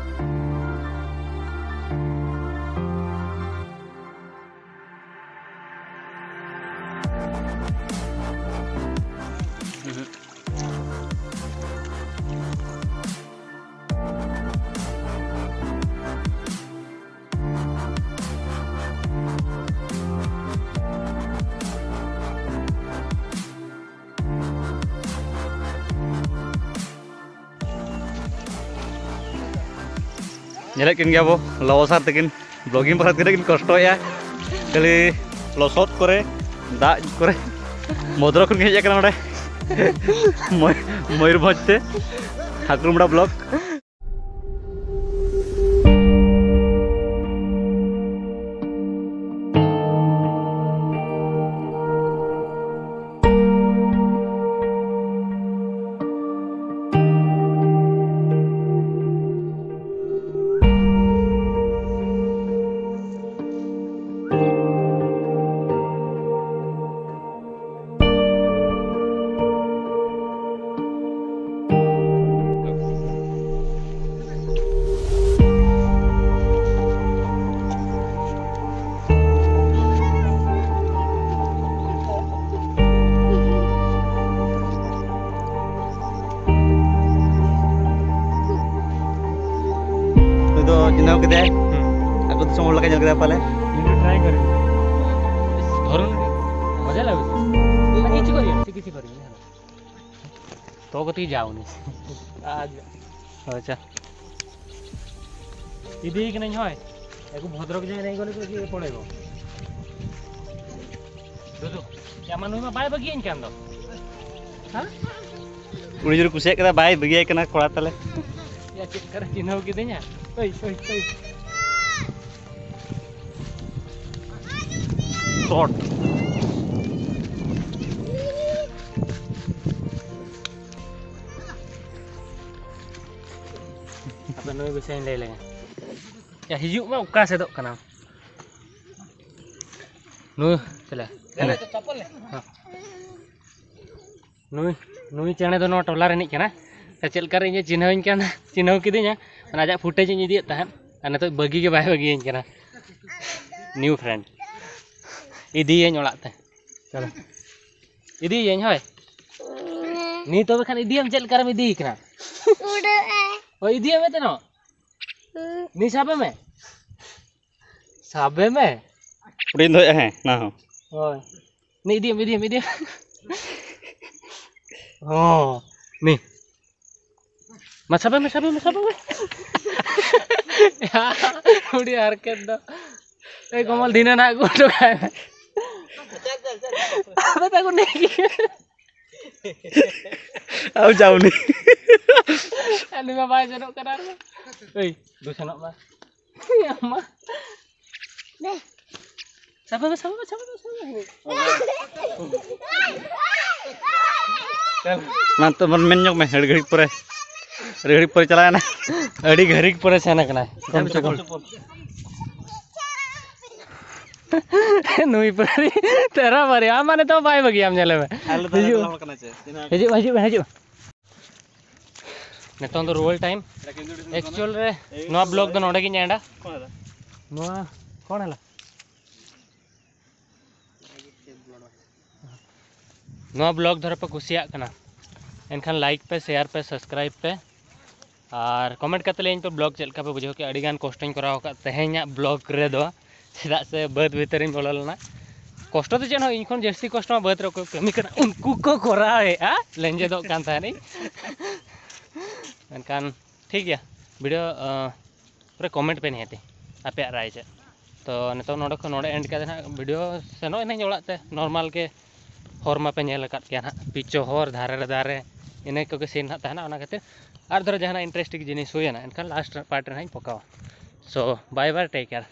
ᱧᱮᱞᱮᱫ ᱠᱤᱱ ᱜᱮᱭᱟ ᱵᱚ, ᱞᱚᱵᱚ ᱥᱟᱨ ᱛᱟᱹᱠᱤᱱ vlogging ᱵᱟᱠᱷᱨᱟ ᱛᱤᱱᱟᱹᱜ ᱠᱤᱱ ᱠᱚᱥᱴᱚᱭᱮᱫᱼᱟ, ᱠᱷᱟᱹᱞᱤ ᱞᱚᱥᱚᱫ ᱠᱚᱨᱮ, ᱫᱟᱜ ᱠᱚᱨᱮ᱾ ᱵᱷᱚᱫᱨᱚ ᱠᱷᱚᱱ ᱠᱤᱱ ᱦᱮᱡ ᱟᱠᱟᱱᱟ ᱱᱚᱰᱮ ᱢᱚᱭ-, ᱢᱚᱭᱩᱨᱵᱷᱚᱸᱡᱽ ᱛᱮ, ᱦᱟᱹᱠᱨᱩᱢᱲᱟ block᱾ ᱩᱱᱤ ᱫᱚ ᱪᱤᱱᱦᱟᱹᱣ ᱠᱮᱫᱟᱭ᱾ ᱟᱠᱚ ᱫᱤᱥᱚᱢ ᱦᱚᱲ ᱞᱮᱠᱟ ᱧᱮᱞ ᱠᱮᱫᱟᱭ ᱯᱟᱞᱮ᱾ ᱴᱨᱟᱭ ᱠᱚᱨᱮ ᱫᱷᱚᱨᱚᱱ ᱨᱮ ᱢᱚᱡᱟ ᱞᱟᱜᱮ᱾ ᱠᱤᱪᱷᱩ ᱠᱚᱨᱮ, ᱠᱤᱪᱷᱩ ᱠᱚᱨᱮ᱾ ᱛᱚ ᱠᱟᱛᱮ ᱡᱟᱣ ᱩᱱᱤ᱾ ᱟᱪᱪᱷᱟ᱾ ᱤᱫᱤᱭᱮ ᱠᱟᱹᱱᱟᱹᱧ, ᱦᱳᱭ᱾ ᱮᱠᱩ ᱵᱷᱚᱫᱨᱚᱠ ᱡᱟᱦᱟᱸᱭ ᱱᱟᱭ ᱜᱚᱞᱮ ᱠᱚ ᱤᱫᱤᱭᱮ ᱯᱚᱲᱮ ᱜᱚ᱾ ᱫᱩᱫᱩ, ᱭᱟ ᱢᱟ ᱱᱩᱭ ᱢᱟ ᱵᱟᱭ ᱵᱟᱹᱜᱤᱭᱟᱹᱧ ᱠᱟᱱ ᱫᱚ᱾ ᱦᱮᱸ? ᱠᱩᱲᱤ ᱡᱳᱨ ᱠᱩᱥᱤᱭᱟᱜ ᱠᱟᱱᱟ, ᱵᱟᱭ ᱵᱟᱹᱜᱤᱭᱟᱭ ᱠᱟᱱᱟ ᱠᱚᱲᱟ ᱛᱟᱞᱮ᱾ ᱭᱟ ᱪᱮᱫ ᱠᱟᱨᱮ ᱪᱤᱱᱦᱟᱹᱣ ᱠᱤᱫᱤᱧᱟ? ᱳᱭ, ᱳᱭ, ᱳᱭ᱾ Shot᱾ ᱟᱯᱮ ᱱᱩᱭ ᱵᱤᱥᱚᱭ ᱤᱧ ᱞᱟᱹᱭ ᱞᱮᱜᱮ᱾ ᱭᱟ, ᱦᱤᱡᱩᱜ ᱢᱟ, ᱚᱠᱟ ᱥᱮᱫᱚᱜ ᱠᱟᱱᱟᱢ? ᱱᱩᱭ, ᱪᱮᱞᱮ? ᱦᱮᱸ᱾ ᱱᱩᱭ, ᱱᱩᱭ ᱪᱮᱬᱮ ᱫᱚ ᱱᱚᱣᱟ ᱴᱚᱞᱟ ᱨᱤᱱᱤᱡ ᱠᱟᱱᱟ᱾ ᱪᱮᱫ ᱞᱮᱠᱟ ᱨᱮ ᱤᱧᱮ ᱪᱤᱱᱦᱟᱹᱣᱤᱧ ᱠᱟᱱᱟ, ᱪᱤᱱᱦᱟᱹᱣ ᱠᱤᱫᱤᱧᱟ᱾ ᱚᱱᱟ ᱟᱡᱟᱜ footage ᱤᱧ ᱤᱫᱤᱭᱮᱫ ᱛᱟᱦᱮᱸᱫ, ᱟᱨ ᱱᱤᱛᱚᱜ ᱵᱟᱹᱜᱤ ᱜᱮ ᱵᱟᱭ ᱵᱟᱹᱜᱤᱭᱟᱹᱧ ᱠᱟᱱᱟ᱾ New friend᱾ ᱤᱫᱤᱭᱟᱹᱧ ᱚᱲᱟᱜ ᱛᱮ᱾ ᱪᱚᱞᱚ᱾ ᱤᱫᱤᱭᱟᱹᱧ, ᱦᱳᱭ᱾ ᱱᱤᱛ ᱛᱚᱵᱮ ᱠᱷᱟᱱ ᱤᱫᱤᱭᱟᱢ, ᱪᱮᱫ ᱞᱮᱠᱟ ᱨᱮᱢ ᱤᱫᱤᱭᱮ ᱠᱟᱱᱟ? ᱩᱰᱟᱹᱜ ᱟᱭ᱾ ᱦᱳᱭ, ᱤᱫᱤᱭᱟᱢ ᱢᱮ ᱛᱮᱱᱚ᱾ ᱦᱩᱸ᱾ ᱱᱤ ᱥᱟᱵᱮ ᱢᱮ᱾ ᱥᱟᱵᱮ ᱢᱮ᱾ ᱦᱩᱰᱤᱧ ᱫᱚᱦᱚᱭᱟ, ᱦᱮᱸ, ᱚᱱᱟ ᱦᱚᱸ᱾ ᱦᱳᱭ᱾ ᱱᱤ ᱤᱫᱤᱭᱟᱢ, ᱤᱫᱤᱭᱟᱢ, ᱤᱫᱤᱭᱟᱢ᱾ ᱦᱚᱸ, ᱱᱤ᱾ ᱢᱟ ᱥᱟᱵᱮ ᱢᱮ, ᱥᱟᱵᱮ ᱢᱮ, ᱥᱟᱵᱮ ᱢᱮ᱾ ᱟᱹᱰᱤ ᱦᱟᱨᱠᱮᱛ ᱫᱚ᱾ ᱮᱭ ᱠᱚᱢᱚᱞ, ᱫᱷᱤᱱᱟᱹᱱ ᱦᱟᱸᱜ ᱟᱹᱜᱩ ᱦᱚᱴᱚ ᱠᱟᱭ ᱢᱮ᱾ ᱟᱫᱚ ᱛᱟᱠᱚ ᱱᱮ ᱜᱮ᱾ ᱟᱢ ᱡᱟᱣᱱᱤ᱾ ᱩᱱᱤ ᱢᱟ ᱵᱟᱭ ᱥᱮᱱᱚᱜ ᱠᱟᱱᱟ᱾ ᱮᱭ, ᱫᱩ ᱥᱮᱱᱚᱜ ᱢᱟ᱾ ᱟᱢ ᱢᱟ᱾ ᱥᱟᱵᱮ ᱢᱮ, ᱥᱟᱵᱮ ᱢᱮ, ᱥᱟᱵᱮ ᱢᱮ, ᱥᱟᱵᱮ ᱢᱮ᱾ ᱢᱟ ᱛᱚ ᱵᱚᱱ ᱢᱮᱱ ᱧᱚᱜ ᱢᱮ, ᱟᱹᱰᱤ ᱜᱷᱟᱹᱲᱤᱡ ᱯᱚᱨᱮ, ᱟᱹᱰᱤ ᱜᱷᱟᱹᱲᱤᱡ ᱯᱚᱨᱮ ᱪᱟᱞᱟᱣ ᱮᱱᱟ, ᱟᱹᱰᱤ ᱜᱷᱟᱹᱲᱤᱡ ᱯᱚᱨᱮ ᱥᱮᱱ ᱟᱠᱟᱱᱟᱭ᱾ ᱠᱚᱢ ᱥᱮ ᱠᱚᱢ᱾ ᱱᱩᱭ ᱯᱟᱹᱨᱤ ᱛᱮᱨᱟ ᱵᱟᱨᱭᱟ, ᱟᱢ ᱢᱟᱱᱮ ᱛᱚ ᱵᱟᱭ ᱵᱟᱹᱜᱤᱭᱟᱢ, ᱧᱮᱞᱮ ᱢᱮ᱾ ᱟᱞᱮ ᱫᱚ ᱦᱤᱡᱩᱜ᱾ ᱦᱚᱲ ᱠᱟᱱᱟ ᱪᱮ? ᱦᱤᱡᱩᱜ ᱢᱮ, ᱦᱤᱡᱩᱜ ᱢᱮ᱾ ᱱᱤᱛᱚᱝ ᱫᱚ ᱨᱩᱣᱟᱹᱲ time᱾ Actual ᱨᱮ ᱱᱚᱣᱟ vlog ᱫᱚ ᱱᱚᱰᱮ ᱜᱤᱧ ᱮᱱᱰᱟ᱾ ᱱᱚᱣᱟ ᱠᱚᱬ ᱦᱮᱞᱟ᱾ ᱱᱚᱣᱟ vlog ᱫᱷᱚᱨᱮ ᱯᱮ ᱠᱩᱥᱤᱭᱟᱜ ᱠᱟᱱᱟ, ᱮᱱᱠᱷᱟᱱ like ᱯᱮ, share ᱯᱮ, subscribe ᱯᱮ, ᱟᱨ comment ᱠᱟᱛᱮ ᱞᱟᱹᱭᱟᱹᱧ ᱯᱮ vlog ᱪᱮᱫ ᱞᱮᱠᱟ ᱯᱮ ᱵᱩᱡᱷᱟᱹᱣ ᱠᱮᱫᱟ᱾ ᱟᱹᱰᱤᱜᱟᱱ ᱠᱚᱥᱴᱚᱧ ᱠᱚᱨᱟᱣ ᱟᱠᱟᱫ ᱛᱮᱦᱮᱧᱟᱜ vlog ᱨᱮᱫᱚ, ᱪᱮᱫᱟᱜ ᱥᱮ ᱵᱟᱹᱫᱽ ᱵᱷᱤᱛᱟᱹᱨᱤᱧ ᱵᱚᱞᱚ ᱞᱮᱱᱟ᱾ ᱠᱚᱥᱴᱚ ᱫᱚ ᱪᱮᱫ ᱦᱚᱸ, ᱤᱧ ᱠᱷᱚᱱ ᱡᱟᱹᱥᱛᱤ ᱠᱚᱥᱴᱚ ᱢᱟ ᱵᱟᱹᱫᱽ ᱨᱮ ᱚᱠᱚᱭ ᱠᱚ ᱠᱟᱹᱢᱤ ᱠᱟᱱᱟ, ᱩᱱᱠᱩ ᱠᱚ ᱠᱚᱨᱟᱣᱮᱫᱼᱟ, ᱞᱮᱸᱡᱮᱫᱚᱜ ᱠᱟᱱ ᱛᱟᱦᱮᱱᱤᱧ᱾ ᱢᱮᱱᱠᱷᱟᱱ ᱴᱷᱤᱠ ᱜᱮᱭᱟ, video ᱨᱮ comment ᱯᱮ ᱱᱤᱦᱟᱹᱛᱤ ᱟᱯᱮᱭᱟᱜ ᱨᱟᱭ ᱪᱮᱫ᱾ ᱛᱚ ᱱᱤᱛᱚᱜ ᱱᱚᱰᱮ ᱠᱷᱚᱱ ᱱᱚᱰᱮ end ᱠᱟᱛᱮ ᱱᱟᱦᱟᱜ video ᱥᱮᱱᱚᱜ ᱟᱹᱧ ᱚᱲᱟᱜ ᱛᱮ᱾ Normal ᱜᱮ ᱦᱚᱨ ᱢᱟᱯᱮ ᱧᱮᱞ ᱟᱠᱟᱫ ᱜᱮᱭᱟ ᱱᱟᱦᱟᱜ, ᱯᱤᱪ ᱦᱚᱨ ᱫᱷᱟᱨᱮ ᱨᱮ ᱫᱟᱨᱮ, ᱤᱱᱟᱹ ᱠᱚᱜᱮ scene ᱱᱟᱦᱟᱜ ᱛᱟᱦᱮᱱᱟ᱾ ᱚᱱᱟ ᱠᱷᱟᱹᱛᱤᱨ ᱟᱨ ᱫᱷᱟᱨᱮ ᱡᱟᱦᱟᱱᱟᱜ interesting ᱡᱤᱱᱤᱥ ᱦᱩᱭᱮᱱᱟ, ᱮᱱᱠᱷᱟᱱ last part ᱨᱮ ᱱᱟᱦᱟᱜ ᱤᱧ ᱯᱚᱠᱟᱣᱟ᱾ So bye bye, take care.